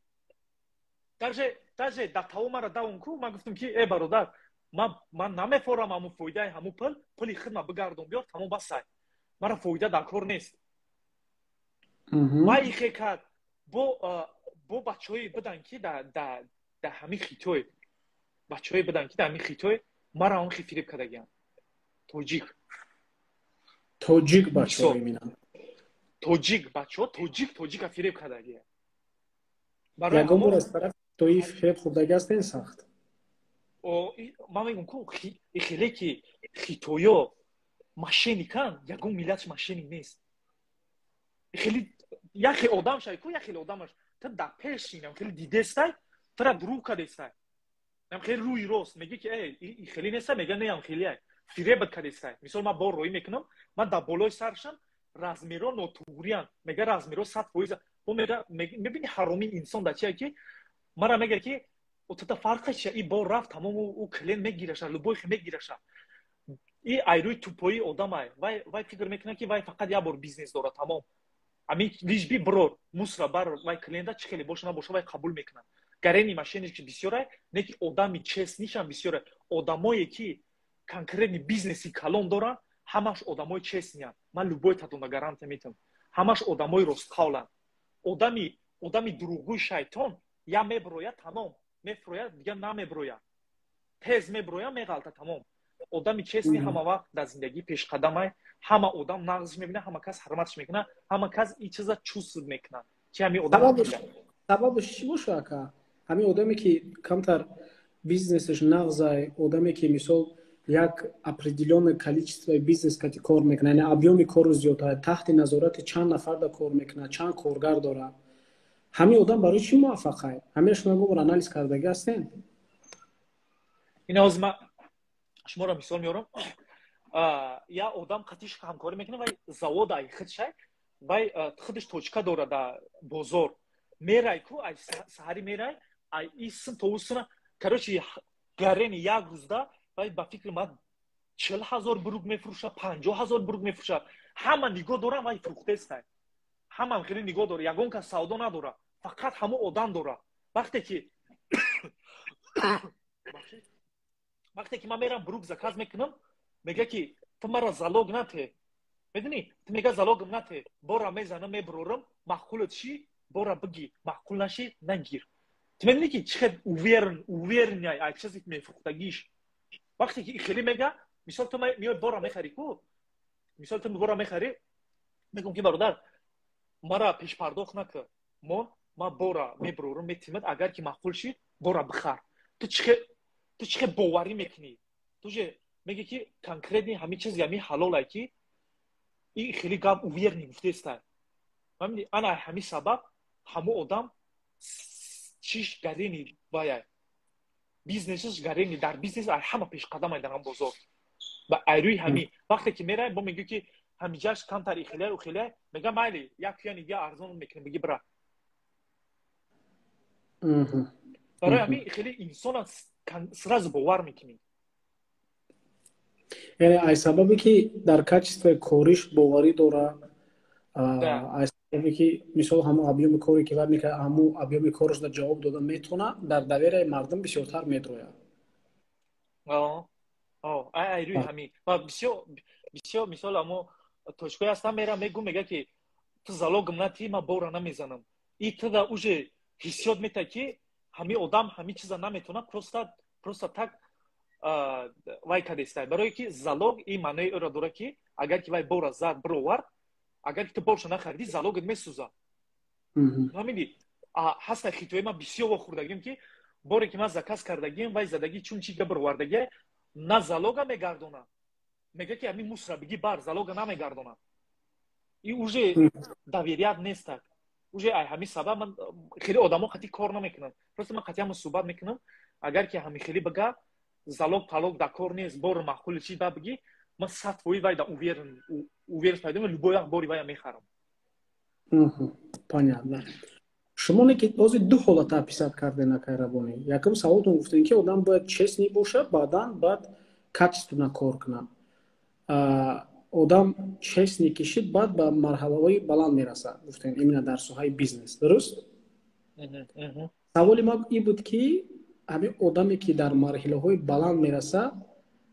Даже дар таво мара давон ку. Ман гуфтам, ки э, бародар, ман намефорам ҳамун фоидаи ҳамун пул, пули хидма бигардон, биёр, тамом, басай, мара фоида дар кор нест. Вай ихе кард. Бо бачаҳое будан, ки дар ҳамин Хитой, бачаҳое будан, ки дар ҳамин Хитой мара он хи фиреб кардагиям, тоҷик. Тоҷик бачаҳо? Тоҷик бачаҳо, тоҷик тоҷика фиреб кардагия. Ягон бор аз тарафи хитоӣ фиреб хӯрдаги ҳастен сахт? Ман мегӯм ку, хеле ки хитоё мошенникан, ягон миллатш мошенник нест. Хеле яхе одам шай ку, яхеле одамаш та дар пешинам хеле дидестай, тара дурӯғ кардестай, ам хеле рӯи рост меги, ки э, хеле неста, мега неам, хеле фиребат кардестай. Мисол, ман бор роӣ мекунам, ман дар болои саршам размеро нотуғриян, мега размеро 100%. Бо мега, мебини, ҳаромии инсон дар чия, ки мара мега, ки тата фарқаш чия, и бор рафт, тамом, ӯ клиент мегираша, любой хе мегираша. И айрӯи тупоии одамай, вай фикр мекунад, ки вай фақат як бор бизнес дорад, тамом, ами лишь бы брор мусра бар вай клиента, чӣ хеле боша набоша, вай қабул мекунад. Гарени мошенник бисёрай, не ки одами честный шам бисёрай. Одамое ки конкретный бизнеси калон доранд, ҳамаш одамои честный анд. Ман любой татонда гарантия метавам, ҳамаш одамои ростқавланд. Одами дурӯғгӯи шайтон я меброяд, тамом, мефрояд, дигар намеброяд, тез меброяд, меғалта, тамом. Одами честный ҳама вақт дар зиндагӣ пешқадамай, ҳама одам нағзш мебинад, ҳама кас ҳурматш мекунад, ҳама кас и чиза чувствует мекунад, чи ҳами одам. Сабабаш чӣ боша, ака? Ҳамин одаме, ки камтар бизнесаш нағзай, одаме, ки мисол як определённое количество бизнес кати кор мекунад, яъне объёми кору зиёдтар, таҳти назорати чанд нафарда кор мекунад, чанд коргар дорад, ҳамин одам барои чӣ муваффақай? Ҳамин шумо ягон бор анализ кардагӣ ҳастем? Ин ҳозир ман шуморо мисол меорам. Як одам қатиш ҳамкорӣ мекунад, вай завод ай худшай, вай худаш точка дорад дар бозор. Мерай ку, ай саҳарӣ мерай, ай исм то усна, короче, гарени як рӯзда вай, ба фикри ман, 40 000 брюк мефурӯша, 50 000 брюк мефурӯша. Ҳама нигоҳ дорам, вай фурӯхтестай. Ҳамам хеле нигоҳ дора, ягон кас савдо надора, фақат ҳамон одам дора. Вақте ки ман мерам, брюк заказ мекунам, мега, ки ту мара залог нате, медунӣ, ту мега, залогам нате, бора мезанам, мебурорам, маъқулат ши, бора бигир, маъқул наши, нагир. Ту медунӣ, ки чӣ хел уверен ай чизе мефурӯхтагиш. Вақте ки хеле мега, мисол, ту меои, бора мехарӣ ку, мисол, ту бора мехарӣ, мегӯм, ки бародар, мара пешпардохт накар, мон, ман бора мебурорам, метимад, агар ки маъқул шид, бора бихар. Ту чӣ хел боварӣ мекунӣ? Ту же меги, ки конкретный ҳамин чиз ҳами ҳалолай, ки и хеле гап уверенный гуфтестай. Фаҳмидӣ? Ана ҳамин сабаб ҳамон одам чиш гарени, ваяй бизнесаш гарени, дар бизнес ай ҳама пешқадамай дар ҳам бозор. Ба айрӯи ҳамин вақте ки мерай, бо мегӯ, ки ҳамиҷаш камтар ихелай, ухелай, мега, майли, як юани дига арзон мекунем, биги, бира. Барои ҳамин хеле инсона сразу бовар мекунӣ. Яъне ай сабабе, ки дар качествои кориш боварӣ дора, ай сабабе, ки мисол ҳамон объёми коре, ки вай мекард, ҳамон объёми корашда ҷавоб дода метавона, дар доверияи мардум бисёртар медрояд. Ай рӯи ҳамин ва бисёр бисёр мисол, амо точкое ҳастам, мерам, мегӯм, мега, ки ту залогам натӣ, ман бора намезанам. И туда уже ҳиссиёт метавад, ки ҳамин одам ҳамин чиза наметавонад, просто так вай кадестай. Барое ки залог ин маънои ӯро дорад, ки агар ки вай бора зад, бировард, агар ки ту борша нахаридӣ, залогат месӯзад. Фаҳмидӣ? Ҳаста хитои ман бисёр вохӯрдагим, ки боре ки ман заказ кардагим, вай задагӣ, чун чи га бировардагия, на залога мегардонад, мега, ки ҳамин мусра биги бар, залога намегардонад. И уже доверият нестак. Уже ай ҳамин сабаб ман хеле одамо қати кор намекунам. Просто ман қати ҳама суҳбат мекунам, агар ки ҳамин хеле бага, залог палог дар кор нест, бор маъқули чи ба биги, ман 100% вай да уверен пайдо, любой вақт бори вая мехарам. Понятно. Шумо не ки ҳозир ду ҳолата описать кардем, акай Раббонӣ. Якум саволтон гуфтем, ки одам бояд честный боша, баъдан баъд качественно кор кунад. Одам честный кишид, баъд ба марҳалаҳои баланд мерасад, гуфтем, именно дар соҳаи бизнес, дуруст? Саволи ма ин буд, ки ҳамин одаме, ки дар марҳилаҳои баланд мерасад,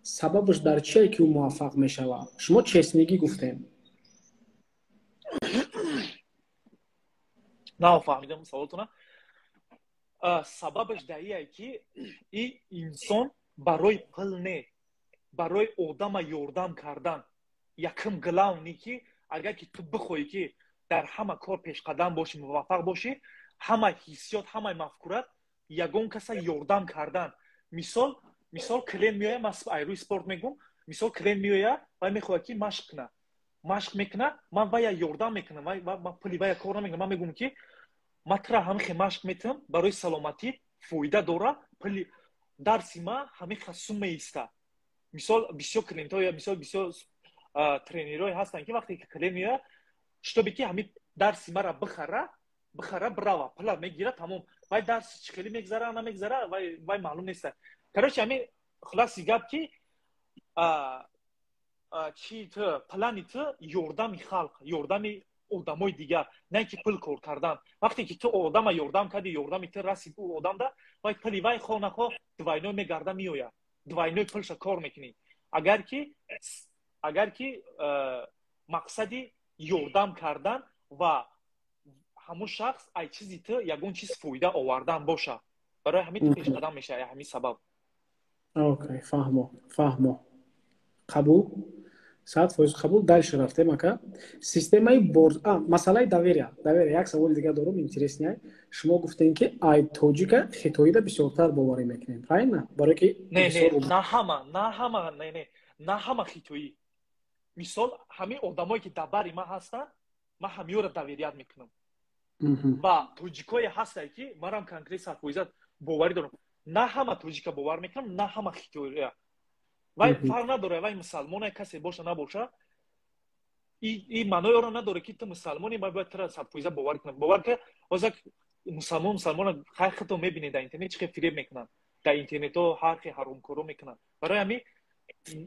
сабабаш дар чие, ки ӯ муваффақ мешавад? Шумо честный гӣ гуфтем. Нафаҳмидам саволтона. Сабабаш дар ие, ки и инсон барои пул не, барои одама ёрдам кардан. Якм главный, ки агар ки ту бихоҳӣ, ки дар ҳама кор пешқадам бошӣ, муваффақ бошӣ, ҳама ҳиссиёт, ҳамаи мафкурат ягон каса ёрдам кардан. Мисол, клиент меояд, ман айрӯи спорт мегӯм, мисол, клиент меояд, вай мехоҳад, ки машқ кунад, машқ мекунад, ман вая ёрдам мекунам, ман пули вая кор намекунам. Ман мегӯм, ки ман тура ҳамихе машқ метиҳам, барои саломатӣ фоида дора, пули дарси ма ҳамиха сум меиста. Мисол, бисёр клиентҳо, мисол, бисёр тренерҳое ҳастанд, ки вақте ки клиент меояд, чтобы ки ҳамин дарси мара бихара, бирава, пула мегира, тамом. Вай дарси чӣ хеле мегзара, намегзара, вай маълум неста. Короче, ҳамин хулоси гап, ки чи ту плани ту ёрдами халқ, ёрдами одамои дигар, на ин ки пул кор кардан. Вақте ки ту одама ёрдам кардӣ, ёрдами ту расид ӯ одамда, вай пули вай хо нахо двойной мегарда меояд, двойной пулша кор мекунӣ, агар ки мақсади ёрдам кардан ва ҳамун шахс ай чизи ту ягон чиз фоида овардан боша. Барои ҳамин ту пешқадам мешавӣ, ҳамин сабаб. Окей, фаҳмо, фаҳмо, қабул, 100% қабул. Дальше рафтем, ака. Системаи бор, масъалаи доверия. Доверия, як саволи дигар дорум, интересный. Шумо гуфтем, ки ай тоҷика хитоида бисёртар боварӣ мекунем, правильно? Барое ки Не, не, на ҳама, на ҳама, не, не, на ҳама хитоӣ. Мисол, ҳамин одамое, ки дар бари ман ҳастанд, ман ҳамиёро доверять мекунам. Ва тоҷикое ҳастае, ки манам конкрет 100% боварӣ дорам. На ҳама тоҷика бовар мекунам, на ҳама хитоия. Вай фарқ надорад, вай мусалмоне касе боша, набоша. И маънои онро надорад, ки ту мусалмони, ман бояд тура 100% бовар кунам. Бовар ка, ҳозир мусалмон мусалмона хай худто мебинед, дар интернет чӣ хел фиреб мекунанд, дар интернетҳо ҳар хел ҳаромкоро мекунанд. Барои ҳамин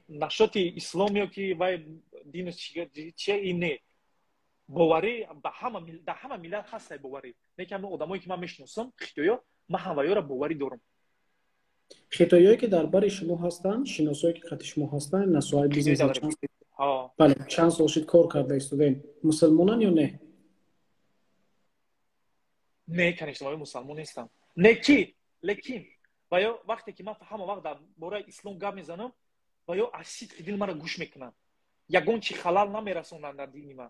нашоти ислом ё ки вай дину чия ин не, боварӣ ба ҳама, дар ҳама миллат ҳастай боварӣ. Не ки ҳамин одамое, ки ман мешиносам, хитоё, ман ҳамваёра боварӣ дорам. Хитоиёе, ки дар бари шумо ҳастанд, шиносое, ки қати шумо ҳастанд, на соҳаи бизнес, бале, чанд сол шуд кор карда истодаем, мусулмонан ё не? Не, конечно, вай мусалмон нестам. Не ки, лекин ва ё вақте ки ман ҳама вақт дар бораи ислом гап мезанам, ва ё аз сидқи дил мара гӯш мекунанд, ягон чи халал намерасонанд дар дини ман.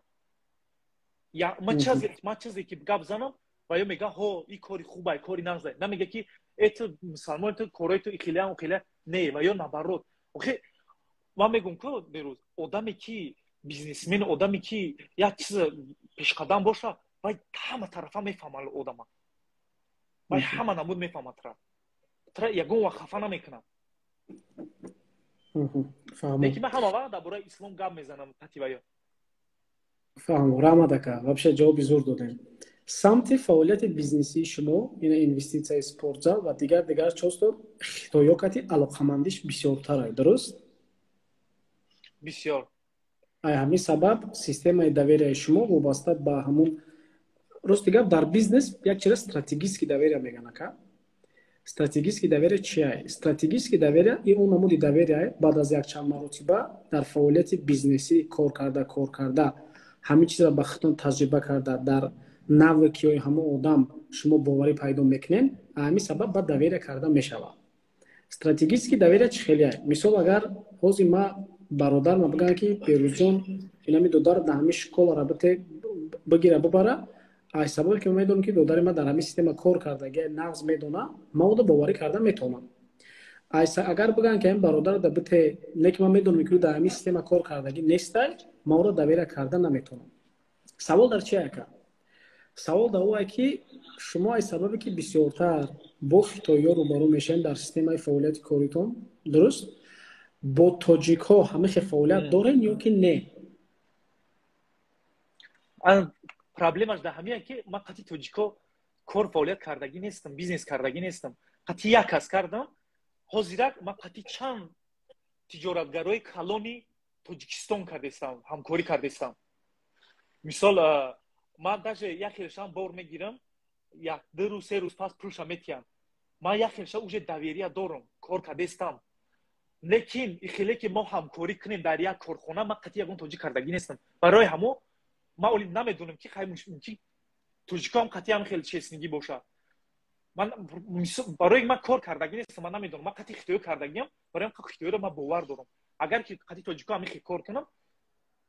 Ман чизе ки гап занам, ва ё мега: «Ҳо, ин кори хубай, кори нағзай». Намега, ки э, ту мусалмони, ту корои ту ихилиам, ухилия. Не, ва ё наоборот. Охи ман мегӯм ку берӯз одаме, ки бизнесмен, одаме, ки як чиз пешқадам боша, вай ҳама тарафа мефаҳмад одама, вай ҳама намуд мефаҳмад тра, ягон вақт хафа намекунад. Лекин ман ҳама вақт дар бораи ислом гап мезанам тати ваё. Фаҳмо, раҳмат, ака. Вообще ҷавоби зур додем. Самти фаъолияти бизнесии шумо ина инвеститсияи спортзал ва дигар чосто хитоё кати алоқамандиш бисёртарай, дуруст? Бисёр. Ай ҳамин сабаб системаи доверия и шумо вобаста ба ҳамун. Рости гап, дар бизнес як чиза стратегический доверия мегӯянд, ака. Стратегический доверие чия? Стратегический доверие и он намуди доверие, баъд аз якчанд маротиба дар фаъолияти бизнесӣ кор карда, ҳамин чизро ба худтон таҷриба карда, дар навыки ҳои ҳамон одам шумо боварӣ пайдо мекунед, ҳамин сабаб ба доверие карда мешавад. Стратегический доверие чӣ хеле? Мисол, агар ҳозир ма бародарма бигӯям, ки Берӯзҷон, инами додар дар ҳамин школа бите, бигира, бибара, аз сабабе ки ман медонам, ки додари ман дар ҳамин система кор карда, нағз медона, ман ӯро боварӣ карда метавонам. Агар бигӯям, ки ҳамин бародар да бите, не ки ман медонам, ки ӯ дар ҳамин система кор кардагӣ нестай, ман ӯро доверие карда наметавонам. Савол дар чи, ака? Савол дар ое, ки шумо аз сабабе ки бисёртар бо хитоиё рӯбарӯ мешавед дар системаи фаъолияти коритон, дуруст, бо тоҷикҳо ҳамин хел фаъолият дорен ё ки не? Проблемаш дар ҳамине, ки ман қати тоҷико Кор фаъолият кардагӣ нестам, бизнес кардагӣ нестам. Қати як кас кардам. Ҳозирак ман қати чанд тиҷоратгарои калони Тоҷикистон кардестам, ҳамкорӣ кардестам. Мисол, ман даже як хелшам бор мегирам, як ду рӯз, се рӯз пас пулша метиҳам. Ман як хелша уже доверия дорам, кор кардестам. Лекин хеле ки мо ҳамкорӣ кунем дар як корхона, ман қати ягон тоҷик кардагӣ нестам. Барои ҳамо ман оли намедонам, ки хай, мумкин тоҷикоам қати ҳам хеле честный гӣ бошад. Ман барои ман кор кардагӣ нестам, ман намедонам. Ман қати хитоё кардагиам, барои ҳам хитоёро ман бовар дорам. Агар ки қати тоҷико ҳам хел кор кунам,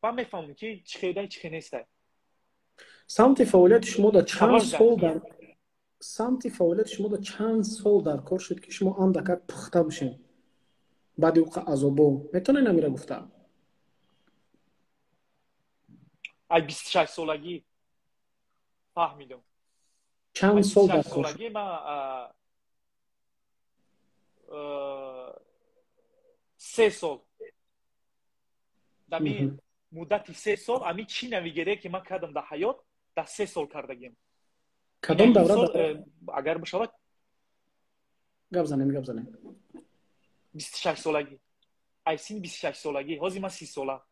ман мефаҳмам, ки чӣ хелдай, чӣ хел нестай. Самти фаъолияти шумо дар чанд сол дар кор шуд, ки шумо андакак пухта бошед баъди уқа азобо? Метавонед амира гуфта? Ай 26 солагӣ фаҳмидам. Чанд сол дар кор? Солагӣ ман 3 сол. Дами муддати 3 сол ами чӣ навигаре, ки ман кардам дар ҳаёт, дар 3 сол кардагим. Кадом давра? Агар бишавад. Гап занем, гап занем. 26 солагӣ, ай синни 26 солагӣ. Ҳозир ман 30 сола.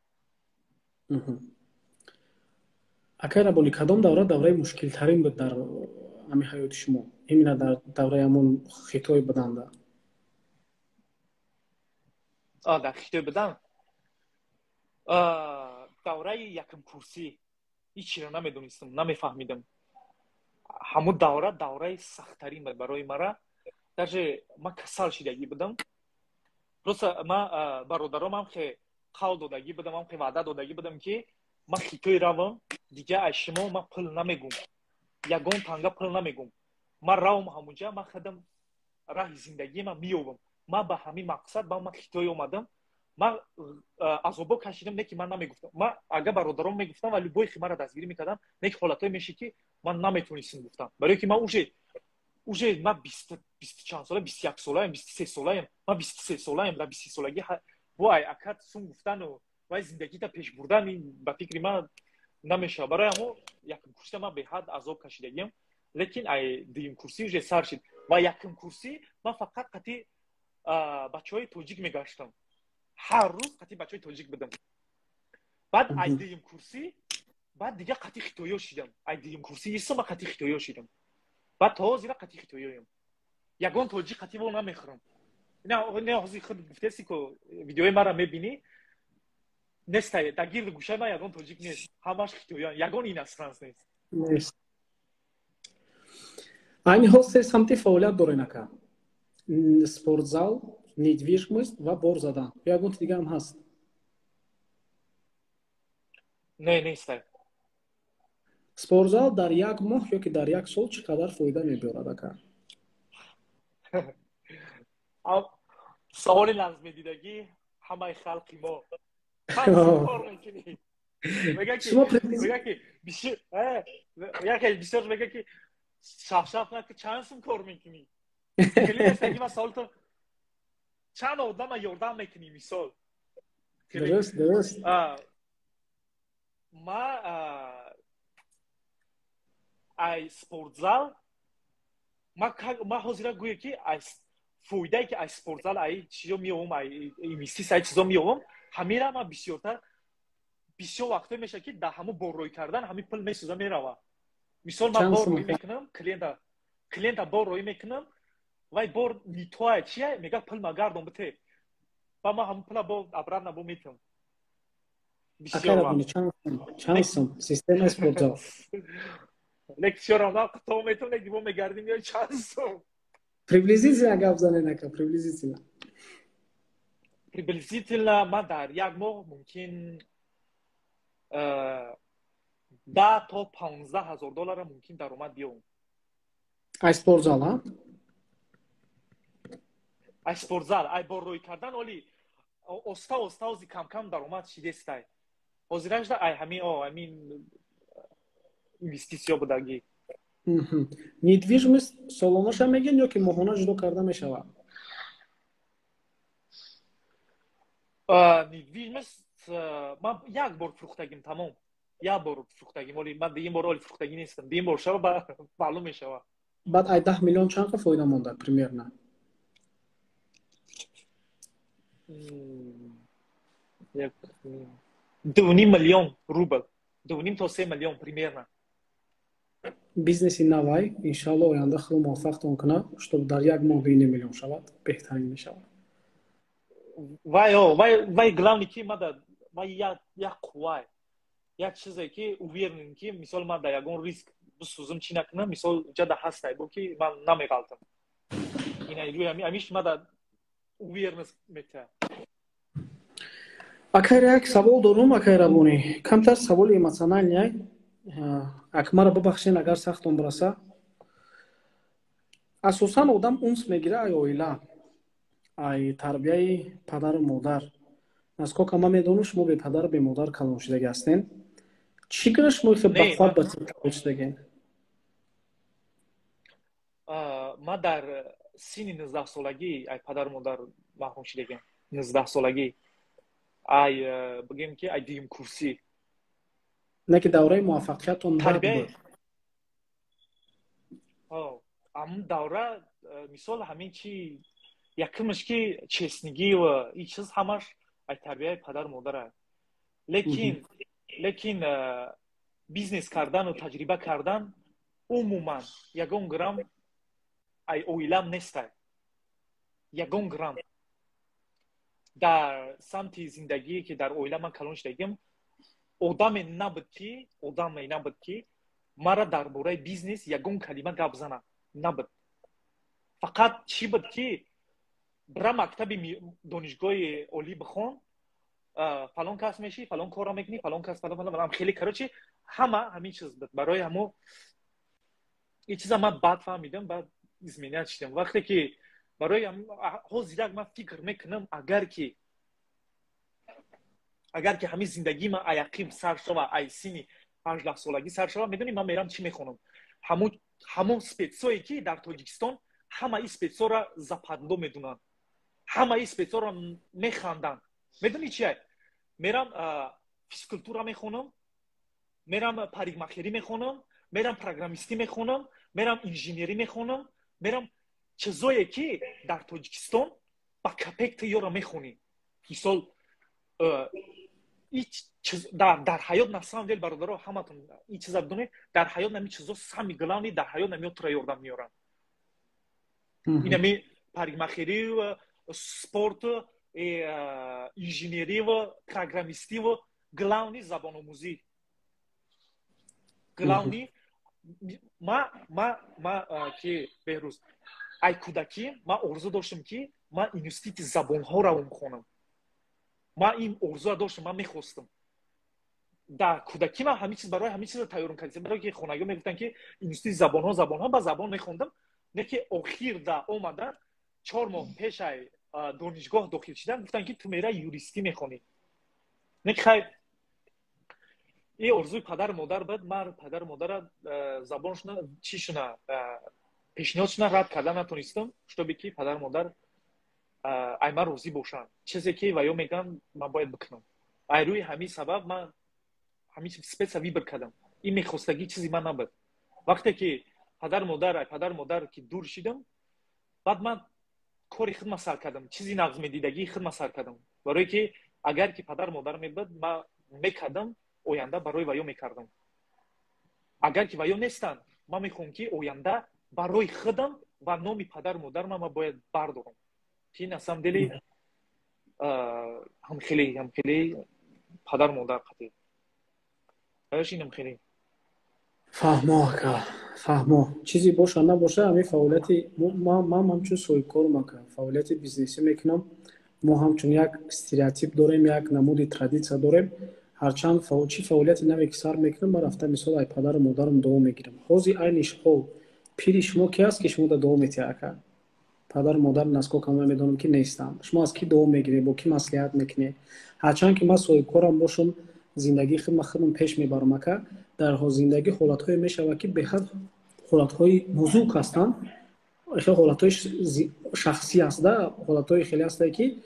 Акай Рабони, кадом давра давраи мушкилтарин буд дар ҳами ҳаёти шумо, именно дар давраи ҳамон Хитой буданда? Дар Хитой будан давраи якум курсӣ ҳичиро намедонистам, намефаҳмидам. Ҳамун давра давраи сахттарин буд барои мара. Даже ман касал шидагӣ будам. Просто ман бародаром ҳам хе қавл додагӣ будам, ҳам хе ваъда додагӣ будам, ки ман Хитой равам, дига аз шумо ман пул намегум, ягон танга пул намегум. Ман равам ҳамунҷа, ман худам раҳи зиндагима меёбам. Ман ба ҳамин мақсад ба ман Хитой омадам. Ман азобо кашидам, не ки ман намегуфтам. Ман агар бародаром мегуфтам ва любой хи мара дастгирӣ мекардам, не ки ҳолатҳое мешид, ки ман наметонистам гуфтам, барое ки ман уже ман бисту чанд сола, 21 солаем, 23 солаем. Ман 23 солаем. Дар 23 солагӣ вай акат сум гуфтану вай зиндагита пеш бурдан, ин ба фикри ман намешавад. Барои ҳамо якум курсида ман беҳад азоб кашидагиам, лекин ай дуюм курсӣ уже сар шид. Ва якум курсӣ ман фақат қати бачаҳои тоҷик мегаштам, ҳар рӯз қати бачаҳои тоҷик будам. Баъд ай дуюм курсӣ баъд дига қати хитоё шидам. Ай дуюм курсӣ исо ман қати хитоё шидам. Баъд то ҳозира қати хитоёем, ягон тоҷик қати во намехӯрам. Не, ҳозир худ гуфтеси ку, видеои мара мебинӣ, нестай дар гирди гӯшаи ман ягон тоҷик нест, ҳамаш хитоён, ягон иностранец нест. Айни ҳол се самти фаъолият дорен, ака: спортзал, недвижимость ва бор задан. Ё ягон дига ҳам ҳаст? Не, нестай. Спортзал дар як моҳ ё ки дар як сол чӣ қадар фоида мебиёрад, ака? Саволи лазмедидагӣ ҳамаи халқи мо: кор мекунӣ? Мега ки бисёр мега ки шафшаф наки, чанд сум кор мекунӣ? Ман саволто: чанд одама ёрдам мекунӣ, мисол? Дуруст, дуруст. Ма ай спортзал ма ҳозира гӯя, ки ай фоидае, ки ай спортзал, ай чизо меёвам, ай инвеститсия, ай чизо меёвам, ҳамира ма бисёртар, бисёр вақтҳое мешавад, ки дар ҳамон боррӯй кардан ҳамин пул месӯза, мерава. Мисол, ман бор рӯй мекунам, клиента бор рӯй мекунам, вай бор нитоа чия мега, пул магардон бите, ба ман ҳамон пула бо обратно бо метам. Чанд сум системаи спортзал? Лек бисёрам то метам, лек бо мегардим ё чанд сум. Приблизительно гап занен, ака, приблизительно. Приблизительно ман дар як моҳ мумкин 10 то 15 ҳазор доллара мумкин даромад биёвам. Ай спортзал, а? Ай спортзал, ай боррӯй кардан. Оли оста оста ози камкам даромад шидестай. Ҳозиражда ай ҳамин ҳамин инвеститсиё будагӣ. Недвижимость солонаша мегӯен ё ки моҳона ҷудо карда мешавад? Недвижимость ман як бор фурӯхтагим, тамом. Як бор фурӯхтагим. Оли ман дуюм бор оли фурӯхтагӣ нестам. Дуюм бор шава, маълум мешава. Баъд ай 10 миллион чанд фоида монда примерно? 2,5 миллион рубл, 2,5 то 3 миллион примерно. Бизнеси навай, иншалло, оянда худо муваффақтон кунад, чтоб дар як моҳ 2,5 миллион шавад, беҳтарин мешавад. Вай вай вай, главный ки мада вай як қуввай, як чизе ки уверен, ки мисол ман дар ягон риск бисӯзам, чӣ накунам, мисол ҷада ҳастай бо ки ман намеғалтам. Ина рӯи ҳамиш мада уверенность метиҳад. Акайра, як савол дорум, акай Рабонӣ, камтар саволи эмоциональный, ак мара бубахшен, агар сахтон бираса. Асосан одам унс мегира ай оила, ай тарбияи падару модар. Насколько ман медонам, шумо бепадару бемодар калон шудагӣ ҳастен. Чӣ гуна шумо бахват ба шудагем? Ман дар синни 19-солагӣ ай падару модар маҳрум шудагем. 19-солагӣ, ай бигем ки ай дуюм курсӣ. Не ки давраи муваффақиятон бад буд. Ҳамун давра, мисол, ҳамин чи якумаш ки честнигӣ ва ин чиз ҳамаш ай тарбияи падару модара, лекин бизнес кардану таҷриба кардан умуман ягон грамм ай оилам нестай, ягон грамм. Дар самти зиндагие ки дар оила ман калон шудагим, одаме набуд, ки мара дар бораи бизнес ягон калима гап зана набуд. Фақат чӣ буд, ки бира мактаби донишгоҳи олӣ бихон, фалон кас мешӣ, фалон корро мекунӣ, фалон кас, фалон, фалон, хеле, короче, ҳама ҳамин чиз буд. Барои ҳамо ин чиза ман баъд фаҳмидам, баъд изменять шудам. Вақте ки барои ҳозир як ман фикр мекунам, агар ки ҳамин зиндагии ман аяқим сар шава, ай синни 18-солагӣ сар шава, медонӣ ман мерам чӣ мехонам? Ҳамон спецое ки дар Тоҷикистон ҳама ин спецора западло медунанд, ҳама ин спецора механданд. Медонӣ чи? Мерам физкультура мехонам, мерам парикмахерӣ мехонам, мерам программистӣ мехонам, мерам инженерӣ мехонам, мерам чизое ки дар Тоҷикистон ба копейка ту ёро мехонӣ. Мисол, дар ҳаёт, на самом деле, бародаро, ҳаматон ин чиза бидонед: дар ҳаёт нами чизо самый главный, дар ҳаёт намиё тура ёрдам меёранд. Инами парикмахерию, спорт, инженериву, программистиву, главный забономӯзӣ, главный. Ма ки, Беҳрӯз, ай кӯдакӣ ман орзу доштам, ки ман институти забонҳо равом хонам. Ман ин орзуа доштам, ман мехостам. Дар кӯдакӣ ман ҳамин чиз, барои ҳамин чиза тайёрам кардем, барои ки хонагиҳо мегуфтанд, ки институти забонҳо, забонҳо, ба забон мехондам. Не ки охир да омадан, 4 моҳ пешай донишгоҳ дохил шидан, гуфтанд, ки ту мера юристӣ мехонӣ. Не ки хай, ин орзуи падару модар буд. Ман падару модара забоншуна, чишуна, пешниҳодшуна рад карда натонистам, чтобы ки падару модар ай ман розӣ бошанд. Чизе ки ва ё мегӯям, ман бояд бикунам. Ай рӯи ҳамин сабаб ман ҳамин спеца выбор кардам. Ин мехостагӣ чизи ман набуд. Вақте ки падару модар, ай падару модар ки дур шидам, баъд ман кори худма сар кардам, чизи нағзмедидагии худма сар кардам, барое ки агар ки падару модар мебуд, ман мекардам, оянда барои ваё мекардам. Агар ки ваё нестанд, ман мехоҳам, ки оянда барои худам ва номи падару модарма ман бояд бардорам, ки на самом деле ҳамхеле падару модар қатӣ инам хеле. Фаҳмо, ака, фаҳмо. Чизе боша набоша, ҳамин фаъолияти ман ҳамчун соҳибкорум, ака, фаъолияти бизнесӣ мекунам. Мо ҳамчун як стереотип дорем, як намуди традитсия дорем. Ҳарчанд чӣ фаъолияти наве ки сар мекунам, ман рафта, мисол, ай падару модарам дуо мегирам. Ҳозир айни ҳол пири шумо ки аст, ки шумо да дуо метиҳад, ака? Падару модар, насколько ман медонам, ки нестанд. Шумо аз кӣ дуо мегиред, бо кӣ маслиҳат мекунед? Ҳарчанд ки ман соҳибкорам бошам, зиндагии худма худам пеш мебарам, ака. Дар зиндагӣ ҳолатҳое мешавад, ки беҳад ҳолатҳои нозук ҳастанд, ҳолатҳои шахсӣ аст, ҳолатҳои хеле ҳастае, ки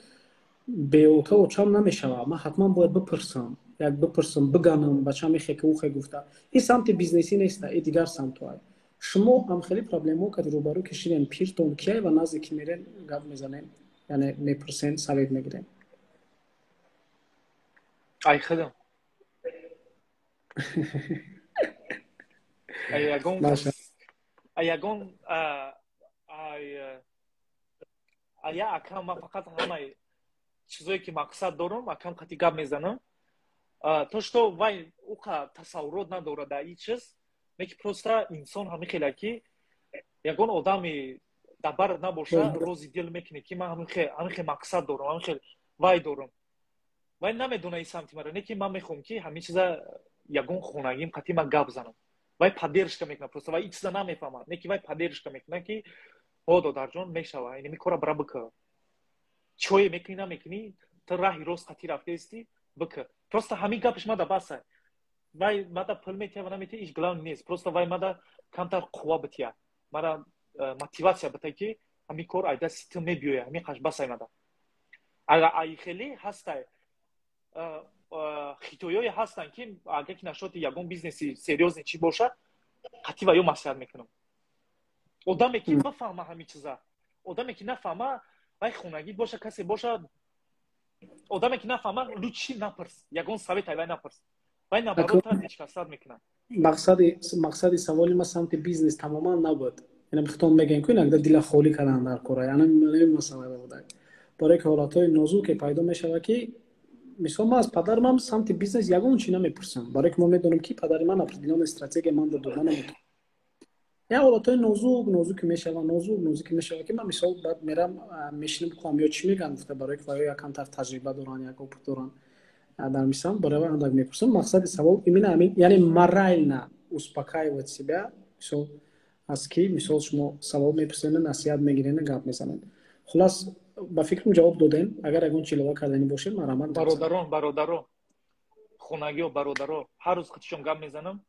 беота очам намешавад. Ман ҳатман бояд бипурсам, як бипурсам, биганам, бачам ихе ки ухе гуфта. Ин самти бизнесӣ неста, и дигар самтҳоа. Шумо ҳам хеле проблемаҳо кади рӯбарӯ кишидем, пиртон кияй ва назди ки мерен, гап мезанем, яъне мепурсен, совет мегирем? Ай худам. Ай ягон ай ягон ай ая акам, ман фақат ҳамаи чизое ки мақсад дорам, акам қати гап мезанам. То что вай уқа тасаввурот надорад дар ин чиз, неки просто инсон ҳамин хела ки ягон одами дар барат набоша, рози дил мекунӣ ки ман ҳамин хел мақсад дорам, ҳамин хел вай дорам. Вай намедона ин самти мара, неки ман мехоҳам ки ҳамин чиза ягон хонагим қати ман гап занам. Вай поддержка мекунад, просто вай ин чиза намефаҳмад, неки вай поддержка мекунад ки ҳо, додарҷон, мешава, инами кора бара бикӯ, чое мекунӣ, намекунӣ, ту раҳи рост қати рафтаисти, бикӯ. Просто ҳамин гапаш мада баса. Вай мада пул метия ва наметия, иш главный нест, просто вай мада камтар қувва бития, мара мотиватсия бита ки ҳамин кор ай дасти ту мебиёя, ҳамин қаш басай мада. Ага ай хеле ҳастай хитоёе ҳастанд ки агар ки нашоти ягон бизнеси серьёзный чӣ бошад, қатъи ва ё маслиҳат мекунам. Одаме ки бифаҳма ҳамин чиза, одаме ки нафаҳма, вай хонагӣ боша, касе боша, одаме ки нафаҳма, лучше напурс, ягон совет ай вай напурс, вай наоборот ҳеҷкасад мекунад. Мақсади саволи ма самти бизнес тамоман набуд. Яъне худтон мегӯем ку инагда дила холӣ кардан дар кора, яъне ин масъала буда. Барои ки ҳолатҳои нозуке пайдо мешавад ки мисол ман аз падармам самти бизнес ягон чи намепурсам, барои ки мо медонем ки падари ман определённая стратегия ман дода наметавонад. Як ҳолатҳои нозук нозуки мешава, нозук нозуки мешава ки ман мисол баъд мерам, мешинам, куам ё чӣ мегӯянд гуфта, барои ки ваё якамтар таҷриба доранд, як опыт доранд дар мисал, барои вай андак мепурсам. Мақсади савол именно ҳамин, яъне морально успокаивать себя, мисол аст ки мисол шумо савол мепурсед, насиҳат мегиред, гап мезанед. Хулас, ба фикрам, ҷавоб додем. Агар ягон чи илова карданӣ бошед, марҳамат. Бародарон, бародаро, хонагиҳо, бародаро, ҳар рӯз қатишон гап мезанам,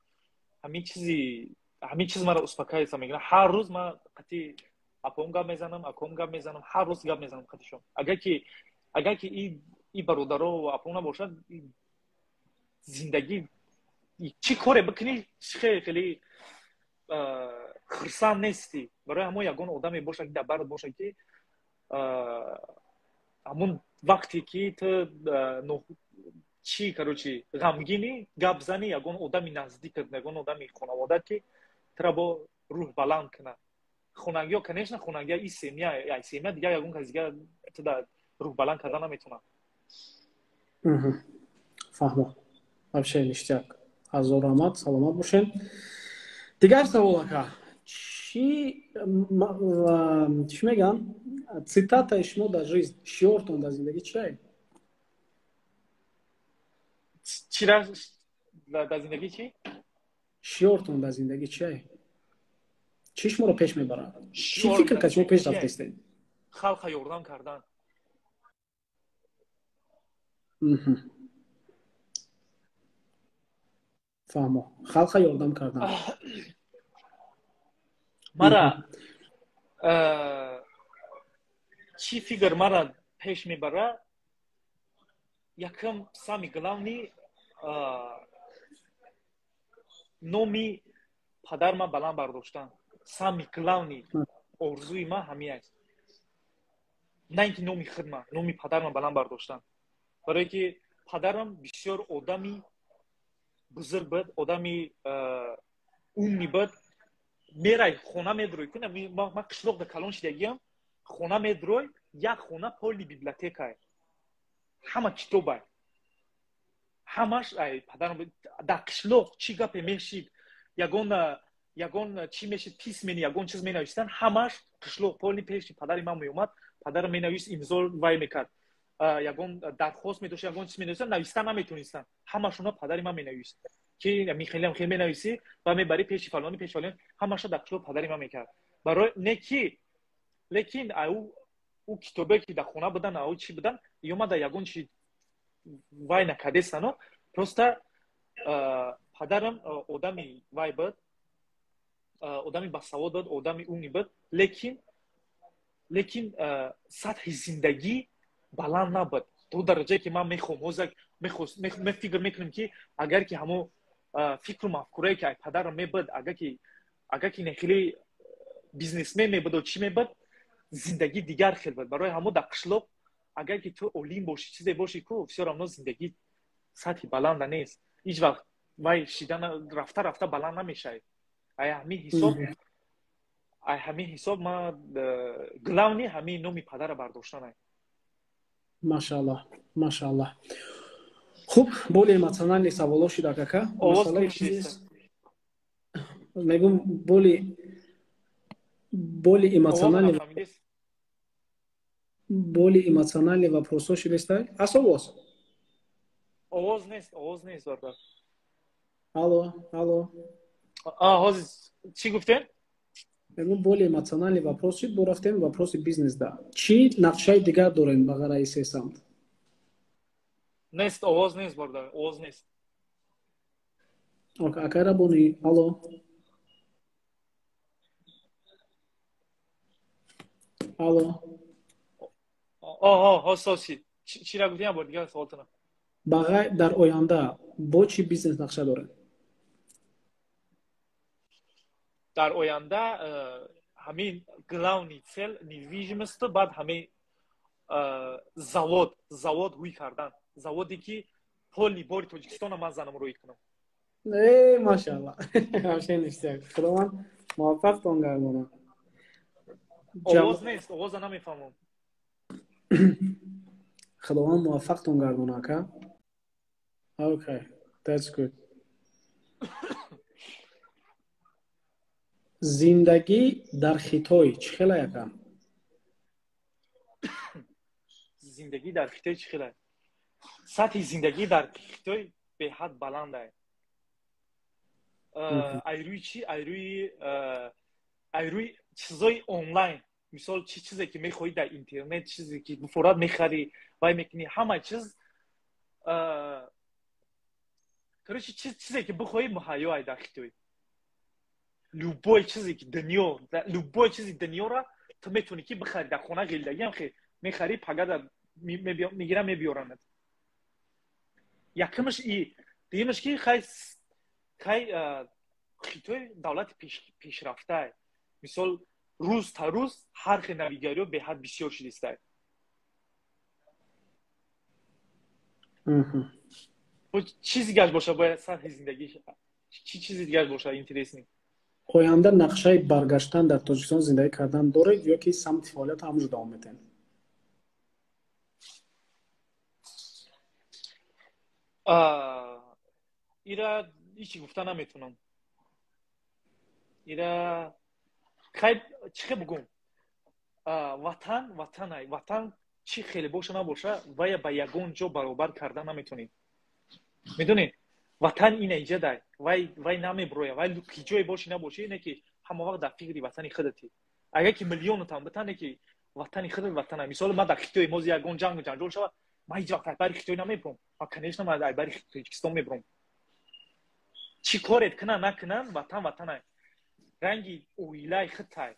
ҳамин чиз маро успокаиваться мекунад. Ҳар рӯз ман қати апом гап мезанам, аком гап мезанам, ҳар рӯз гап мезанам қатишон. Агар ки и бародаро ва апом набошад, зиндагӣ чӣ коре бикунӣ, хеле хеле хурсанд нестӣ. Барои ҳамон ягон одаме бошад ки дар барат бошад, ки ҳамон вақте ки ту чӣ, короче, ғамгинӣ, гап зани, ягон одами наздикат, ягон одами хонаводат ки тура бо рӯҳ баланд кунад. Хонагиҳо, конечно, хонагиҳо и семья, ай семья дигар ягон кас дигар туда рӯҳ баланд карда наметавонад. Фаҳмо, вообще ништяк, ҳазор раҳмат, саломат бошед. Дигар савол, ака: чӣ мегӯям, цитатаи шумо дар жизнь, шиортон дар зиндагӣ чие? Чира дар зиндагӣ чӣ? Шиортон дар зиндагӣ чие? Чӣ шуморо пеш мебарад? Чӣ фикр кард шумо пеш рафтестед? Халқа ёрдам кардан. Фаҳмо, халқа ёрдам кардан. Мара чӣ фикр мара пеш мебара? Якм, самый главный, номи падарма баланд бардоштан. Самый главный орзуи ман ҳамин аст, на ин ки номи худма, номи падарма баланд бардоштан, барое ки падарам бисёр одами бузург буд, одами умный буд. Мерай, хона медрой, куна ман қишлоқ да калон шидагиам, хона медрой, як хона полный библиотекае, ҳама китобай, ҳамаш ай падарам. Дар қишлоқ чӣ гапе мешид, ягон чӣ мешид, письменный ягон чиз менависанд, ҳамаш қишлоқ полный пеши падари ман меомад. Падарам менавист, имзо вай мекард. Ягон дархост медошт, ягон чиз менависанд, нависта наметонистанд, ҳамашона падари ман менавист ки михелиам хел менависӣ ва мебарӣ пеши фалони, пеши фалони. Ҳамаша дар қишлоқ падари ман мекард. Барои не ки, лекин ӯ китобе ки дар хона будан, ӯ чӣ будан, ёмада ягон чи вай накардестано. Просто падарам одами вай буд, одами басавод буд, одами умный буд, лекин сатҳи зиндагӣ баланд набуд то дараҷае ки ман мехоҳам. Ҳозир мефикр мекунем ки агар ки ҳамо фикру мафкурае ки ай падарам мебуд, агар ки Агар ки хеле бизнесмен мебуд, чӣ мебуд, зиндагӣ дигар хел буд. Барои ҳамо дар қишлоқ агар ки ту олим бошӣ, чизе бошӣ, ку всё равно зиндагӣ сатҳи баланда нест. Ҳеҷ вақт вай шида рафта рафта баланд намешавӣ. Ай ҳамин ҳисоб, ай ҳамин ҳисоб ма главный ҳамин номи падара бардоштанай. Машааллоҳ, машааллоҳ. Хуб, более эмоциональный саволо шуда, кака. Масъалаи бизнес мегум, более эмоциональный вопросо шудеста. Ас овоз? Овоз нест, овоз нест, бародар. Алло, алло. А, ҳозир чӣ гуфтем? Мегум, более эмоциональный вопрос шуд, борафтем вопроси бизнес да. Чӣ нақшаи дигар дорем ба ғайр аз се самт? Нест, овоз нест, бародар, овоз нест. Акай Рабони, алло. Алло. Оҳо, ҳозир шид. Чира гуфтем, бор дигар саволтона? Ба ғайр, дар оянда бо чӣ бизнес нақша дорем? Дар оянда ҳамин главный цель недвижимость, баъд ҳамин завод ҳуй кардан, заводе ки полный бори Тоҷикистона ман занам рӯй кунам. Э, машаалло, вообще ништяк, Худованд муваффақтон гардонад. Овоз нест, овоза намефаҳмам. Худованд муваффақтон гардонад, ака. Okay, that's good. Зиндагӣ дар Хитой чӣ хелай, ака? Зиндагӣ дар Хитой чӣ хелай? Сатҳи зиндагӣ дар Хитой беҳад баландай. Айрӯи чӣ? Айрӯи чизои онлайн. Мисол, чӣ чизе ки мехоҳӣ дар интернет, чизе ки буфорат мехарӣ, вай мекунӣ, ҳама чиз, короче, чизе ки бихоҳӣ, муҳайё ай дар Хитой. Любой чизе ки дунё, любой чизи дунёра ту метавонӣ ки бихарӣ, дар хона ғелдагиам хе мехарӣ, пагада мегирам, мебиёранад. Якумаш и, дуюмаш ки хай Хитой давлати пешрафтае. Мисол, рӯз та рӯз ҳар хел навигариҳо беҳад бисёр шудистай. Чизи дигар боша, бояд сатҳи зиндагӣ чӣ чизи дигар боша интересный. Оянда нақшаи баргаштан дар Тоҷикистон зиндагӣ кардан доред ё ки самти фаъолият ҳамонҷо давом медиҳед? Ира ҳичи гуфта наметавонам. Ира хай чӣ хел бугум, ватан ватанай. Ватан чӣ хеле боша набоша, вая ба ягон ҷо баробар карда наметавонед. Медонед, ватан ина иҷадай, вай намеброя. Вай ки ҷое бошӣ набошӣ, ине ки ҳама вақт дар фикри ватани худати. Агар ки миллионатам битане, ки ватани худат ватана. Мисол, ман дар Хитой мози ягон ҷангу ҷанҷол шавад, ман ҳеҷ вақт айбари Хитой намебурам. Ман, конечно, ман айбари Тоҷикистон мебурам. Чӣ корет кунан накунан, ватан ватанай, ранги оилаи худтай.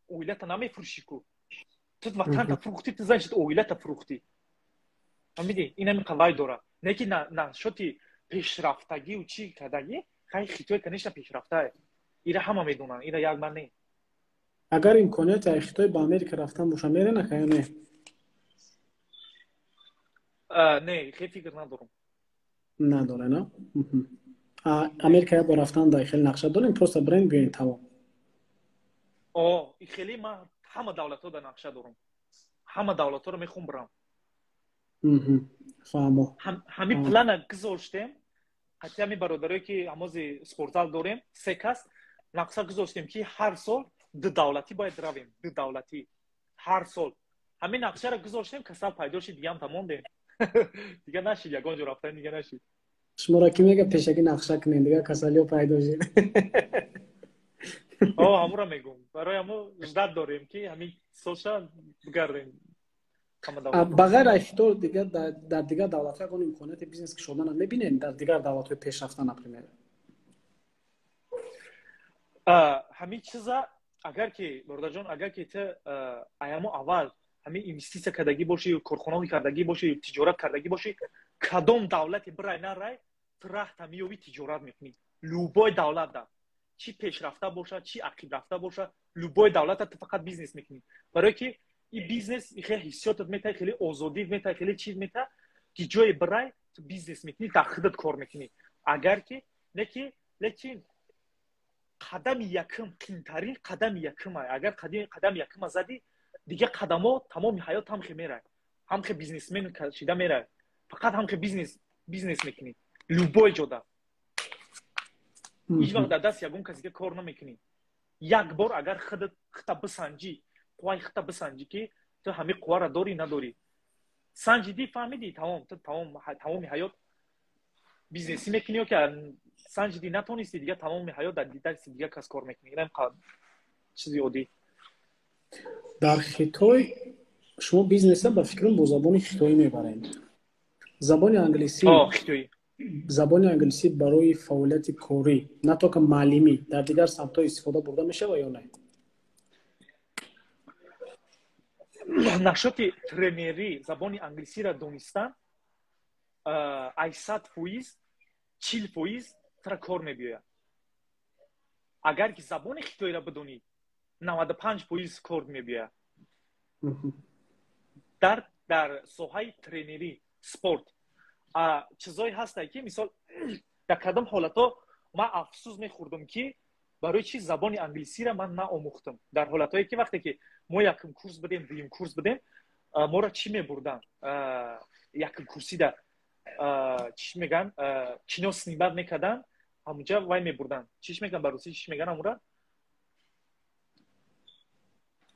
Оилата намефурӯшӣ ку. Ту ватанта фурӯхтӣ, ту, значит, оилата фурӯхтӣ. Фаҳмидӣ? Ин ҳамин вай дорад. Не ки нашоти пешрафтагию чӣ кардагӣ, хай Хитой, конечно, пешрафтае. Ира ҳама медонанд, ира як ман не. Агар имконияти ай Хитой ба Америка рафтан боша, мерен, ака, ё не? Не, хел фикр надорам. Надоре, на? Америка як бор рафтан дар хеле нақша дорем, просто бренд биёем, тамом. О, хеле ман ҳама давлатҳо дар нақша дорам, ҳама давлатҳоро мехоҳам бирам. Фаҳмо. Ҳамин плана гузоштем ҳатти ҳамин бародарое ки ҳамози спортзал дорем, се кас нақша гузоштем, ки ҳар сол ду давлатӣ бояд равем, ду давлатӣ ҳар сол. Ҳамин нақшаро гузоштем, касал пайдо шид, дигаам тамондем, дига нашид, ягон ҷо рафтан дига нашид. Шуморо ки мега, пешакӣ нақша кунем, дига касалиҳо пайдо шид. О, ҳамуро мегум. Барои ҳамо ждать дорем, ки ҳамин солша бигардем. Ба ғайр аз Хитой дигар дар дигар давлатҳо ягон имконияти бизнес кушодана мебинем, дар дигар давлатҳои пешрафта, например? Ҳамин чиза агар ки, бародарҷон, агар ки ту аямо аввал ҳамин инвеститсия кардагӣ бошӣ, корхонаҳо кардагӣ бошӣ, тиҷорат кардагӣ бошӣ, кадом давлате бирай нарай, ту раҳта меёвӣ, тиҷорат мекунӣ. Любой давлат да. Чӣ пешрафта боша, чӣ ақибрафта боша, любой давлата ту фақат бизнес мекунӣ. Барое ки и бизнес хеле ҳиссиётат метаҳ, хеле озодӣ метаҳ, хеле чиз метаҳ, ки ҷое бирай, ту бизнес мекунӣ, дар худат кор мекунӣ. Агар ки лекин қадами якум, қиинтарин қадами якум, агар қадами якума задӣ, дигар қадамо тамоми ҳаёт ҳамхе мерай, ҳамхе бизнесмен шида мерай, фақат ҳамхе бизнес мекунӣ любой ҷода. Ҳеҷ вақт дар даст ягон касе кор намекунӣ. Як бор агар худат хита бисанҷӣ, қувваи хита бисанҷӣ, ки ту ҳамин қувваро дорӣ, надорӣ, санҷидӣ, фаҳмидӣ, тамом, ту тамоми ҳаёт бизнесӣ мекунӣ, ё ки санҷидӣ, натонистӣ, дигар тамоми ҳаёт дар дасти дигар кас кор мекунӣ. Инам чизи оддӣ. Дар Хитой шумо бизнеса, ба фикрам, бо забони хитоӣ мебаред. Забони англисӣ, забони англисӣ барои фаъолияти корӣ, на только маълимӣ, дар дигар самтҳо истифода бурда мешавад ё не? Нашоти тренерӣ забони англисиро донистан ай 100%, 40% тра кор мебиёяд. Агар ки забони хитоиро бидонӣ, 95% кор мебиёяд. Дар соҳаи тренерӣ спорт чизое ҳастае, ки мисол дар кадом ҳолатҳо ман афсӯс мехӯрдам, ки барои чи забони англисиро ман наомӯхтам. Дар ҳолатҳое ки вақте ки мо якум курс будем, дуюм курс будем, моро чӣ мебурданд? Якум курсида чӣ мегӯянд, кино снимать мекарданд, ҳамунҷа вай мебурданд. Чиш мегӯянд ба русӣ, чиш мегӯянд ҳамура?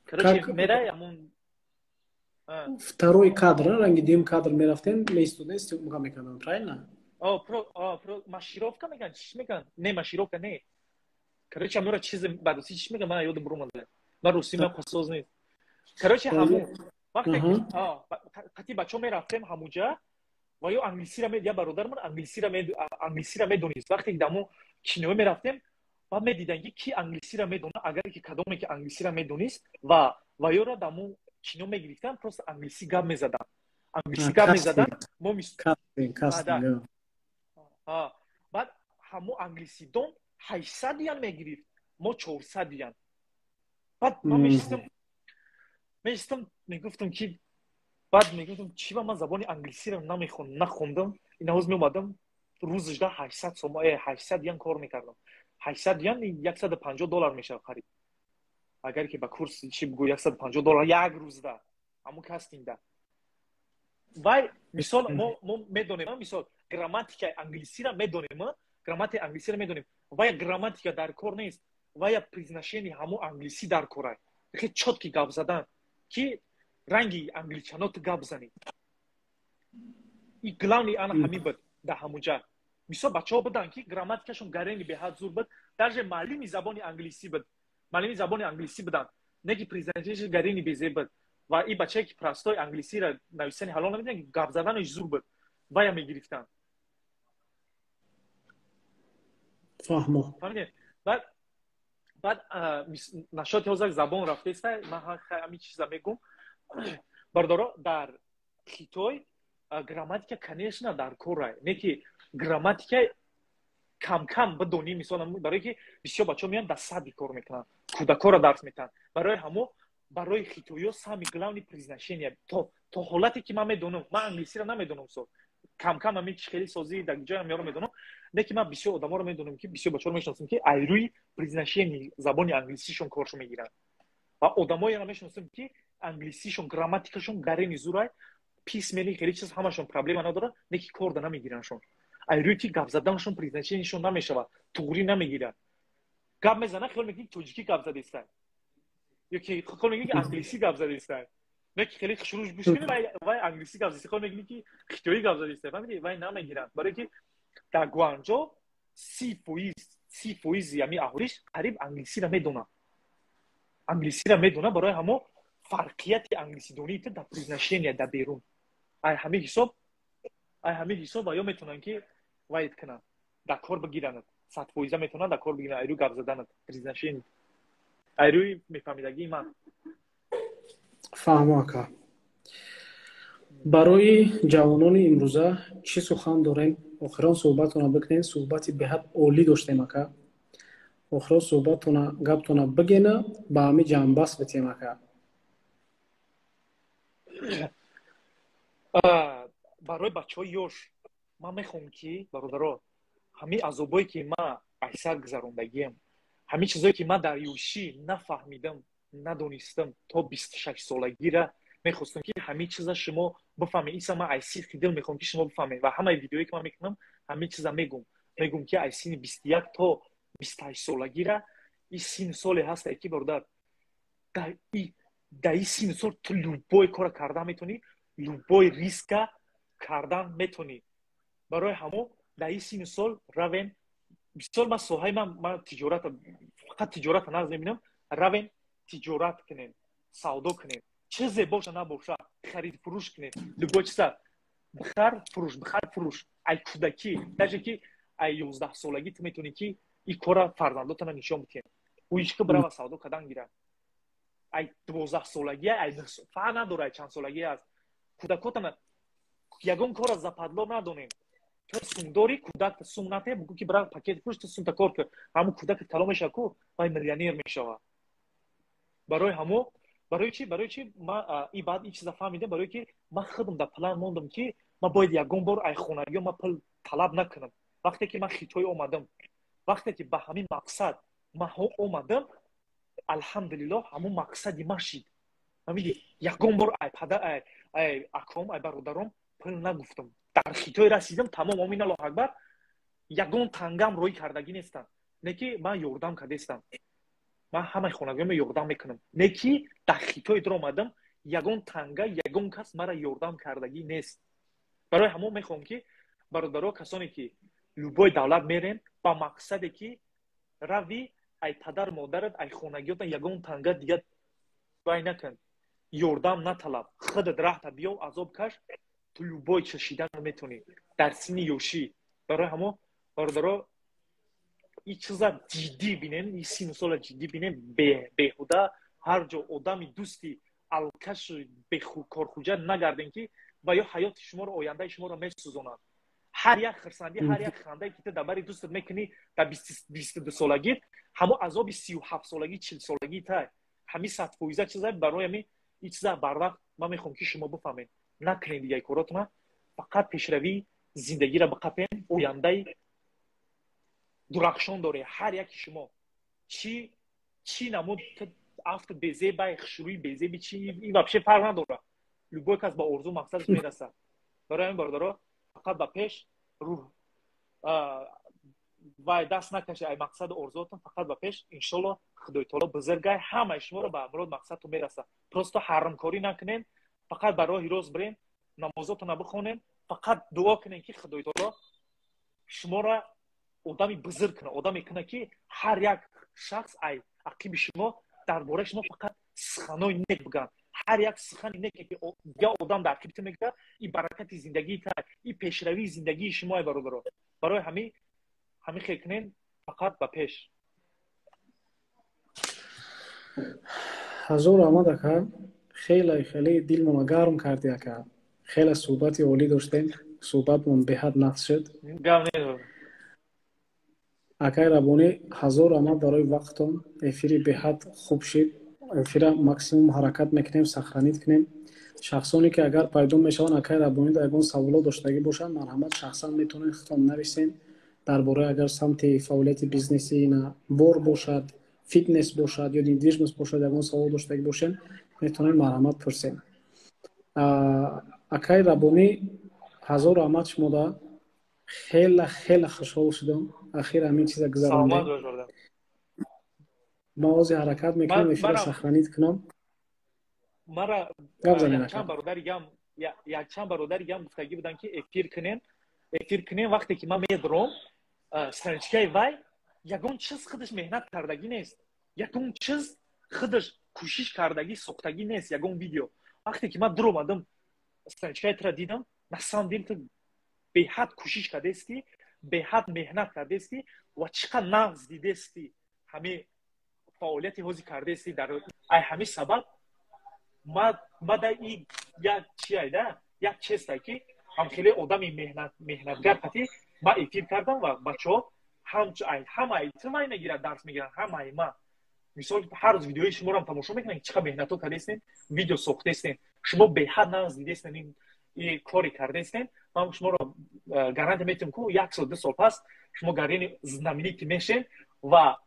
Короче, мерай ҳамун второй кадр, ранги дуюм кадр мерафтем, меистодем, съёмка мекардам, правильно? Машировка мегӯянд, чиш мегӯянд? Не, машировка не. Короче, ҳамура чизе ба русӣ чиш мегӯянд, ман ёдам бурумада. Ман русӣ ман қасоз нест. Короче, ҳамун вақте қати бачаҳо мерафтем ҳамунҷа, ва ё англисиро я бародармон англисиро медонист. Вақте ки дамо кино мерафтем, ва медиданд, ки ки англисиро медона, агар ки кадоме ки англисиро медонист, ва ёро дамо кино мегирифтанд, просто англисӣ гап мезаданд. Англисӣ гап мезаданд. Мо баъд ҳамо англисидон 800 ян мегирифт, мо 400 ян. Баъд ман мешистам, мегуфтам, ки баъд мегуфтам, чи ба ман забони англисиро нахондам. Ин ҳоз меомадам, рӯзашда 800 сома, 800 ян кор мекардам. 800 ян $150 мешавад қариб. Агар ки ба курс чи бигӯ, $150 як рӯзда ҳамун кастингда. Вай мисол мо медонем, мисол грамматикаи англисиро медонем, грамматикаи англисиро медонем. Вая грамматика дар кор нест, вая произношение ҳамун англисӣ дар корай. Хеле чётки гап задан, ки ранги англичано ту гап занӣ. И главный ана ҳамин буд дар ҳамунҷа. Мисол бачаҳо буданд, ки грамматикашон гарени беҳад зур буд, даже маълими забони англисӣ буд, маълими забони англисӣ буданд, не ки презенташн гарени безеб буд. Ва и бачае ки простой англисиро нависани ҳалол намедонад, гап заданаш зур буд, вая мегирифтанд. Фаҳмо. Фаҳмидед? Баъд нашоти ҳозир забон рафтеста, ман ҳамин чиза мегӯм. Бардоро, дар Хитой грамматика, конечно, дар корай, не ки грамматика кам-кам бидонӣ. Мисол, барое ки бисёр бачаҳо меоянд, дар садик кор мекунанд, кӯдакҳоро дарс метаҳанд. Барои ҳамо, барои хитоиё самый главный произношение. То ҳолате ки ман медонам, ман англисиро намедонам, мисол кам-кам ҳамин хеле созӣ дар ҷоям ёро медонам, не ки ман бисёр одаморо медонам, ки бисёр бачаҳоро мешиносам, ки айрӯи произношение забони англисишон коршо мегиранд. Ва одамоеро мешиносам, ки англисишон грамматикашон гарени зурай, письменный хеле чиз ҳамашон проблема надорад, не ки кор да намегираншон. Айрӯи ки гап заданашон, произношениешон намешавад, туғрӣ намегирад. Гап мезана, хиёл мекунӣ тоҷикӣ гап задеста, ё ки хиёл мекунӣ ки англисӣ гап задеста. Не ки хеле хушрӯш гӯш кунӣ, вай англисӣ гап задеста, хиёл мекунӣ ки хитоӣ гап задеста. Фаҳмидӣ? Вай намегиранд. Барое ки дар Гуанҷо 30%, 30%-и ҳамин аҳолиш қариб англисиро медонад. Англисиро медонад, барои ҳамо фарқияти англисидонии ту дар произношение дар берун. Ай ҳамин ҳисоб ва ё метавонанд, ки вайд кунанд, дар кор бигиранд, 100% метавонанд дар кор бигиранд, айрӯи гап заданат, произношение, айрӯи мефаҳмидагии ман. Фаҳмо, ака. Барои ҷавонони имрӯза чӣ сухан дорем? Охирон суҳбатона бикунем. Суҳбати беҳад олӣ доштем, ака. Охиро суҳбаттона, гаптона бигена, ба ҳами ҷамъбаст битем, ака. Барои бачаҳои ёш ман мехоҳам, ки бародаро, ҳамин азобое, ки ман айсар гузарондагиам, ҳамин чизое, ки ман дар ёшӣ нафаҳмидам, надонистам, то 26 солагира мехостам, ки ҳамин чиза шумо бифаҳмед. Иса ман ай сидқи дил мехоҳам, ки шумо бифаҳмед, ва ҳамаи видеое, ки ман мекунам, ҳамин чиза мегум, ки ай синни 21 то 28 солагира и синни соле ҳастае, ки, бародар, дар и синни сол ту любой кора кардан метавонӣ, любой риска кардан метавонӣ. Барои ҳамо дар ин синни сол равен. Бисёр ман соҳаи ман тиҷората, фақат тиҷората нағз мебинам. Равен, тиҷорат кунем, савдо кунем, чизе боша набоша, харид фурӯш кунем, любой чиза бихар, фурӯш, бихар, фурӯш. Ай кӯдакӣ, даже ки ай 11 солагӣ ту метавонӣ, ки ин кора фарзандотона нишон бидиҳем. Ӯ бирава савдо кардан гира ай 12 солагӣ, ай фарқ надора, ай чанд солагӣ аст. Кӯдакотана ягон кора западло надонем. Ту сумдорӣ, кӯдак сум нате, бугӯ, ки бира пакет фурӯш, ту сумта кор кун. Ҳамун кӯдаки калон мешава ку, вай миллионер мешава. Барои ҳамо, барои чи ма и баъд ин чиза фаҳмидам? Барое ки ман худам дар план мондам, ки ман бояд ягон бор ай хонагиё ман пул талаб накунам. Вақте ки ман Хитой омадам, вақте ки ба ҳамин мақсад ман омадам, алҳамдулиллоҳ, ҳамун мақсади ман шид. Фаҳмидӣ? Ягон бор ай пада, ай аком, ай бародаром пул нагуфтам. Дар Хитой расидам, тамом, омин, Аллоҳ акбар, ягон тангам рӯй кардагӣ нестам. Не ки ман ёрдам кардестам, ман ҳамаи хонагиёмо ёрдам мекунам, не ки дар Хитой дуромадам, ягон танга, ягон кас мара ёрдам кардагӣ нест. Барои ҳамон мехоҳам, ки бародаро, касоне ки любой давлат мерем, ба мақсаде ки рави, ай падар модарат, ай хонагиёта ягон танга дига вай накун, ёрдам наталаб. Худат раҳта биё, азоб каш, ту любой чиз шидан метавонӣ дар синни ёшӣ. Барои ҳамо, бародаро, ин чиза ҷиддӣ бинем, ин синну сола ҷиддӣ бинем. Беҳуда ҳар ҷо одами дӯсти алкашу бекорхуҷа нагардем, ки ва ё ҳаёти шуморо, ояндаи шуморо месӯзонанд. Ҳар як хирсандӣ, ҳар як хандае, ки ту дар бари дӯстат мекунӣ дар 22 солагит, ҳамо азоби 37 солагӣ, 40 солагӣ та ҳамин 100% чиза. Барои ҳамин ин чиза барвақт ман мехоҳам, ки шумо бифаҳмед. Накунед дигаи коротона, фақат пешравии зиндагиро биқапен. Ояндаи дурахшон доре ҳар яки шумо. Чӣ намуд афт безебай, хушрӯи безеби чи, ин вообще фарқ надорад. Любой кас ба орзу мақсадаш мерасад. Барои ҳамин, бародаро, фақат ба пеш, рӯҳ вай даст накаше ай мақсаду орзуотон, фақат ба пеш. Иншолло, Худои таоло бузургай, ҳамаи шуморо ба мурод мақсадтон мерасад. Просто ҳаромкорӣ накунен, фақат ба роҳи рост бирен, намозотонро бихонен, фақат дуо кунен, ки Худои таоло шуморо одами бузург кунад, одаме кунад, ки ҳар як шахс ай ақиби шумо дар бораи шумо фақат суханои нек бигӯянд. Ҳар як сухани неке, ки дигар одам дар ақиби ту мегӯяд, ин баракати зиндагии та, ин пешравии зиндагии шумои, бародаро. Барои ҳамин хел кунен, фақат ба пеш. Ҳазор раҳмат, ака. Хеле хеле дилмона гарм карди, ака. Хеле суҳбати олӣ доштем, суҳбатмон беҳад нақс шуд. Акай Рабонӣ, ҳазор раҳмат барои вақтон. Эфири беҳад хуб шид. Эфира максимум ҳаракат мекунем сохранить кунем. Шахсоне, ки агар пайдо мешаванд, акай Рабонӣ дар ягон саволо доштагӣ бошанд, марҳамат, шахсан метавонед худтон нависен дар бораи агар самти фаъолияти бизнеси на бор бошад, фитнес бошад ё недвижимость бошад, ягон савол доштагӣ бошед, метавонед, марҳамат, пурсед. Акай Рабонӣ, ҳазор раҳмат шумода. Хела хела хушҳол шудам, ахир ҳамин чиза гузарондем. Ма ози ҳаракат мекунам эфира сохранить кунам. Мара якчанд бародари гам гуфтагӣ буданд, ки эфир кунем, эфир кунем. Вақте ки ман медуром страничкаи вай, ягон чиз худаш меҳнат кардагӣ нест, ягон чиз худаш кӯшиш кардагӣ, сохтагӣ нест, ягон видео. Вақте ки ман дуромадам, страничкаи тура дидам, на самом деле ту беҳад кӯшиш кардестӣ, беҳад меҳнат кардестӣ ва чӣ қадр нағз дидестӣ, ҳамин фаъолияти ҳозир кардестӣ. Дар ай ҳамин сабаб ма да и як чи айда, як честай, ки ҳам хеле одами меҳнатгар қати ма эфир кардам. Ва бачаҳо, Ҳамаи ту май мегирад, дарс мегиранд, ҳамаи ма. Мисол, ҳар рӯз видеои шуморо тамошо мекунем, чӣ қадр меҳнатҳо кардастен, видео сохтастен, шумо беҳад нағз дидастен, ин кори кардастен. Ман шуморо гарантия метиҳам, ку як сол, 2 сол пас шумо гарини знаменитый мешен ва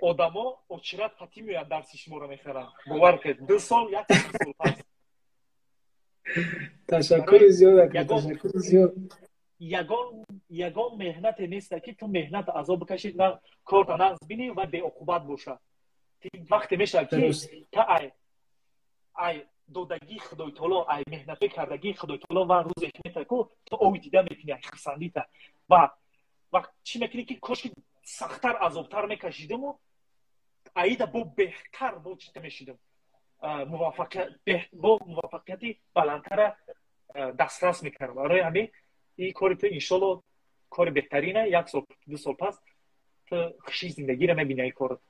одамо очират қатӣ меоянд, дарси шуморо мехаранд. Бовар кунед, 2 сол, як сол пас. Ташаккури зиёд, ака, ташаккури зиёд. Ягон меҳнате неста, ки ту меҳнат азоб бикашӣ, на корта нағз бинӣ ва беоқубат бошад. Вақте мешавад, ки та ай додагии Худои таоло, ай меҳнатҳои кардагии Худои таоло ва рӯзе мета, ку ту ови дида мекунӣ, ай хурсандита ва вақт чӣ мекунӣ, ки кошки сахттар, азобтар мекашидиму аида бо беҳтар бо чита мешидим, бо муваффақияти баландтара дастрас мекардам. Барои ҳамин ин кори ту, иншолло, кори беҳтарина. Як сол, 2 сол пас ту хуши зиндагиро мебинӣ. Ай корот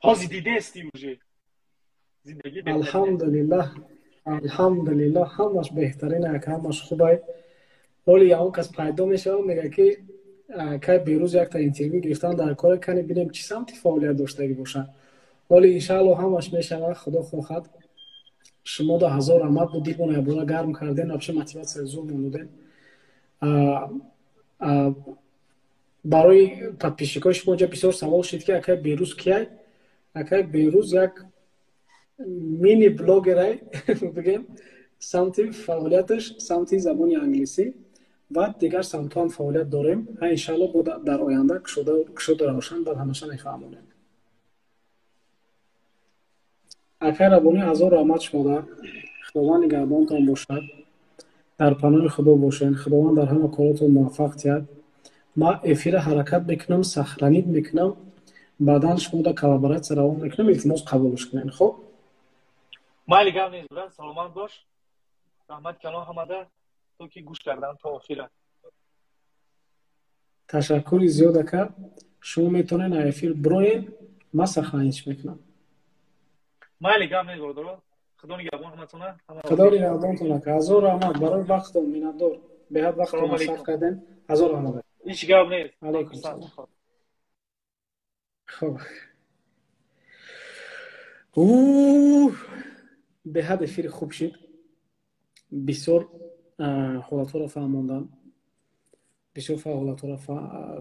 ҳозир дидести, уже зиндагӣ. Алҳамдулиллаҳ, алҳамдулиллаҳ, ҳамаш беҳтарин, ак, ҳамаш хубай. Ҳоли ягон кас пайдо мешавад, мега, ки кай берӯз якта интервю гирифтан дар коре, кани бинем, чӣ самти фаъолият доштагӣ бошад. Ҳоли, иншаалло, ҳамаш мешавад, Худо хоҳад. Шумо да ҳазор раҳмат, бо дилмона якбора гарм кардем, вообще мотиватсияи зур монудем. Барои подписчикои шумо ҷа бисёр савол шид, ки акай Берӯз кияй. Акай Берӯз як мини блогерай бигем, самти фаъолияташ самти забони англисӣ ва дигар самтҳоам фаъолият дорем. Ҳа, иншаалло, бо дар оянда кушода равшан баъд ҳамаша мефаҳмонем. Акай Рабонӣ, ҳазор раҳмат шумода. Худованд нигаҳбонтон бошад, дар паноҳи Худо бошед, Худованд дар ҳама коротон муваффақ диҳад. Ман эфира ҳаракат мекунам, сохранить мекунам, баъдан шумода коллаборатсия равон мекунам, илтимос, қабулш кунед, хуб? Майли, гап нест, брат, саломат бош. Раҳмат калон ҳамада, то ки гӯш кардан то охира. Ташаккури зиёд, ака. Шумо метавонед эфир бироед, ман сохранить мекунам. Майли, гап нест, бародаро, Худо нигаҳбон ҳаматона. Худо нигаҳбонтон, ака. Ҳазор раҳмат барои вақтон, миннатдор, беҳад вақтон сарф кардем. Ҳазор раҳмат. Ҳеҷ гап нест. Алайкум салом. Хуб, беҳад эфири хуб шид. Бисёр ҳолатҳоро фаҳмондам, бисёр ҳолатҳоро,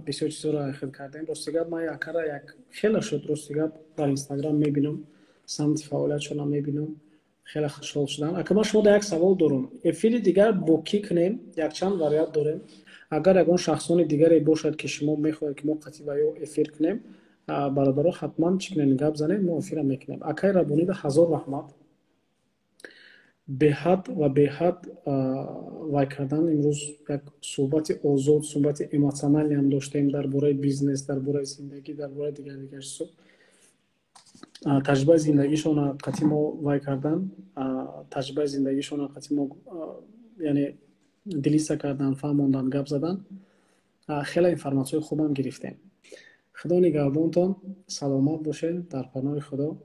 бисёр чизҳоро хел кардем. Рости гап, ман якара як хеле шуд, рости гап, дар Инстаграм мебинам, самти фаъолиятшонам мебинам, хеле хушҳол шудам. Ака, ман шумо да як савол дорам: эфири дигар бо кӣ кунем? Якчанд вариант дорем. Агар ягон шахсони дигаре бошад, ки шумо мехоҳед, ки мо қатъи ва ё эфир кунем, бародаро, ҳатман чӣ кунем, гап занем, мо эфира мекунем. Акай Рабонида ҳазор раҳмат, беҳад ва беҳад вай кардан. Имрӯз як суҳбати озод, суҳбати эмоционалиам доштем дар бораи бизнес, дар бораи зиндагӣ, дар бораи дигар дигар чизо. Таҷрибаи зиндагишона қатъи мо вай кардан, таҷрибаи зиндагишона қатъи мо, яъне, делиться кардан, фаҳмондан, гап задан. Хеле информатсияи хубам гирифтем. Худо нигаҳбонтон, саломат бошед, дар паноҳи Худо.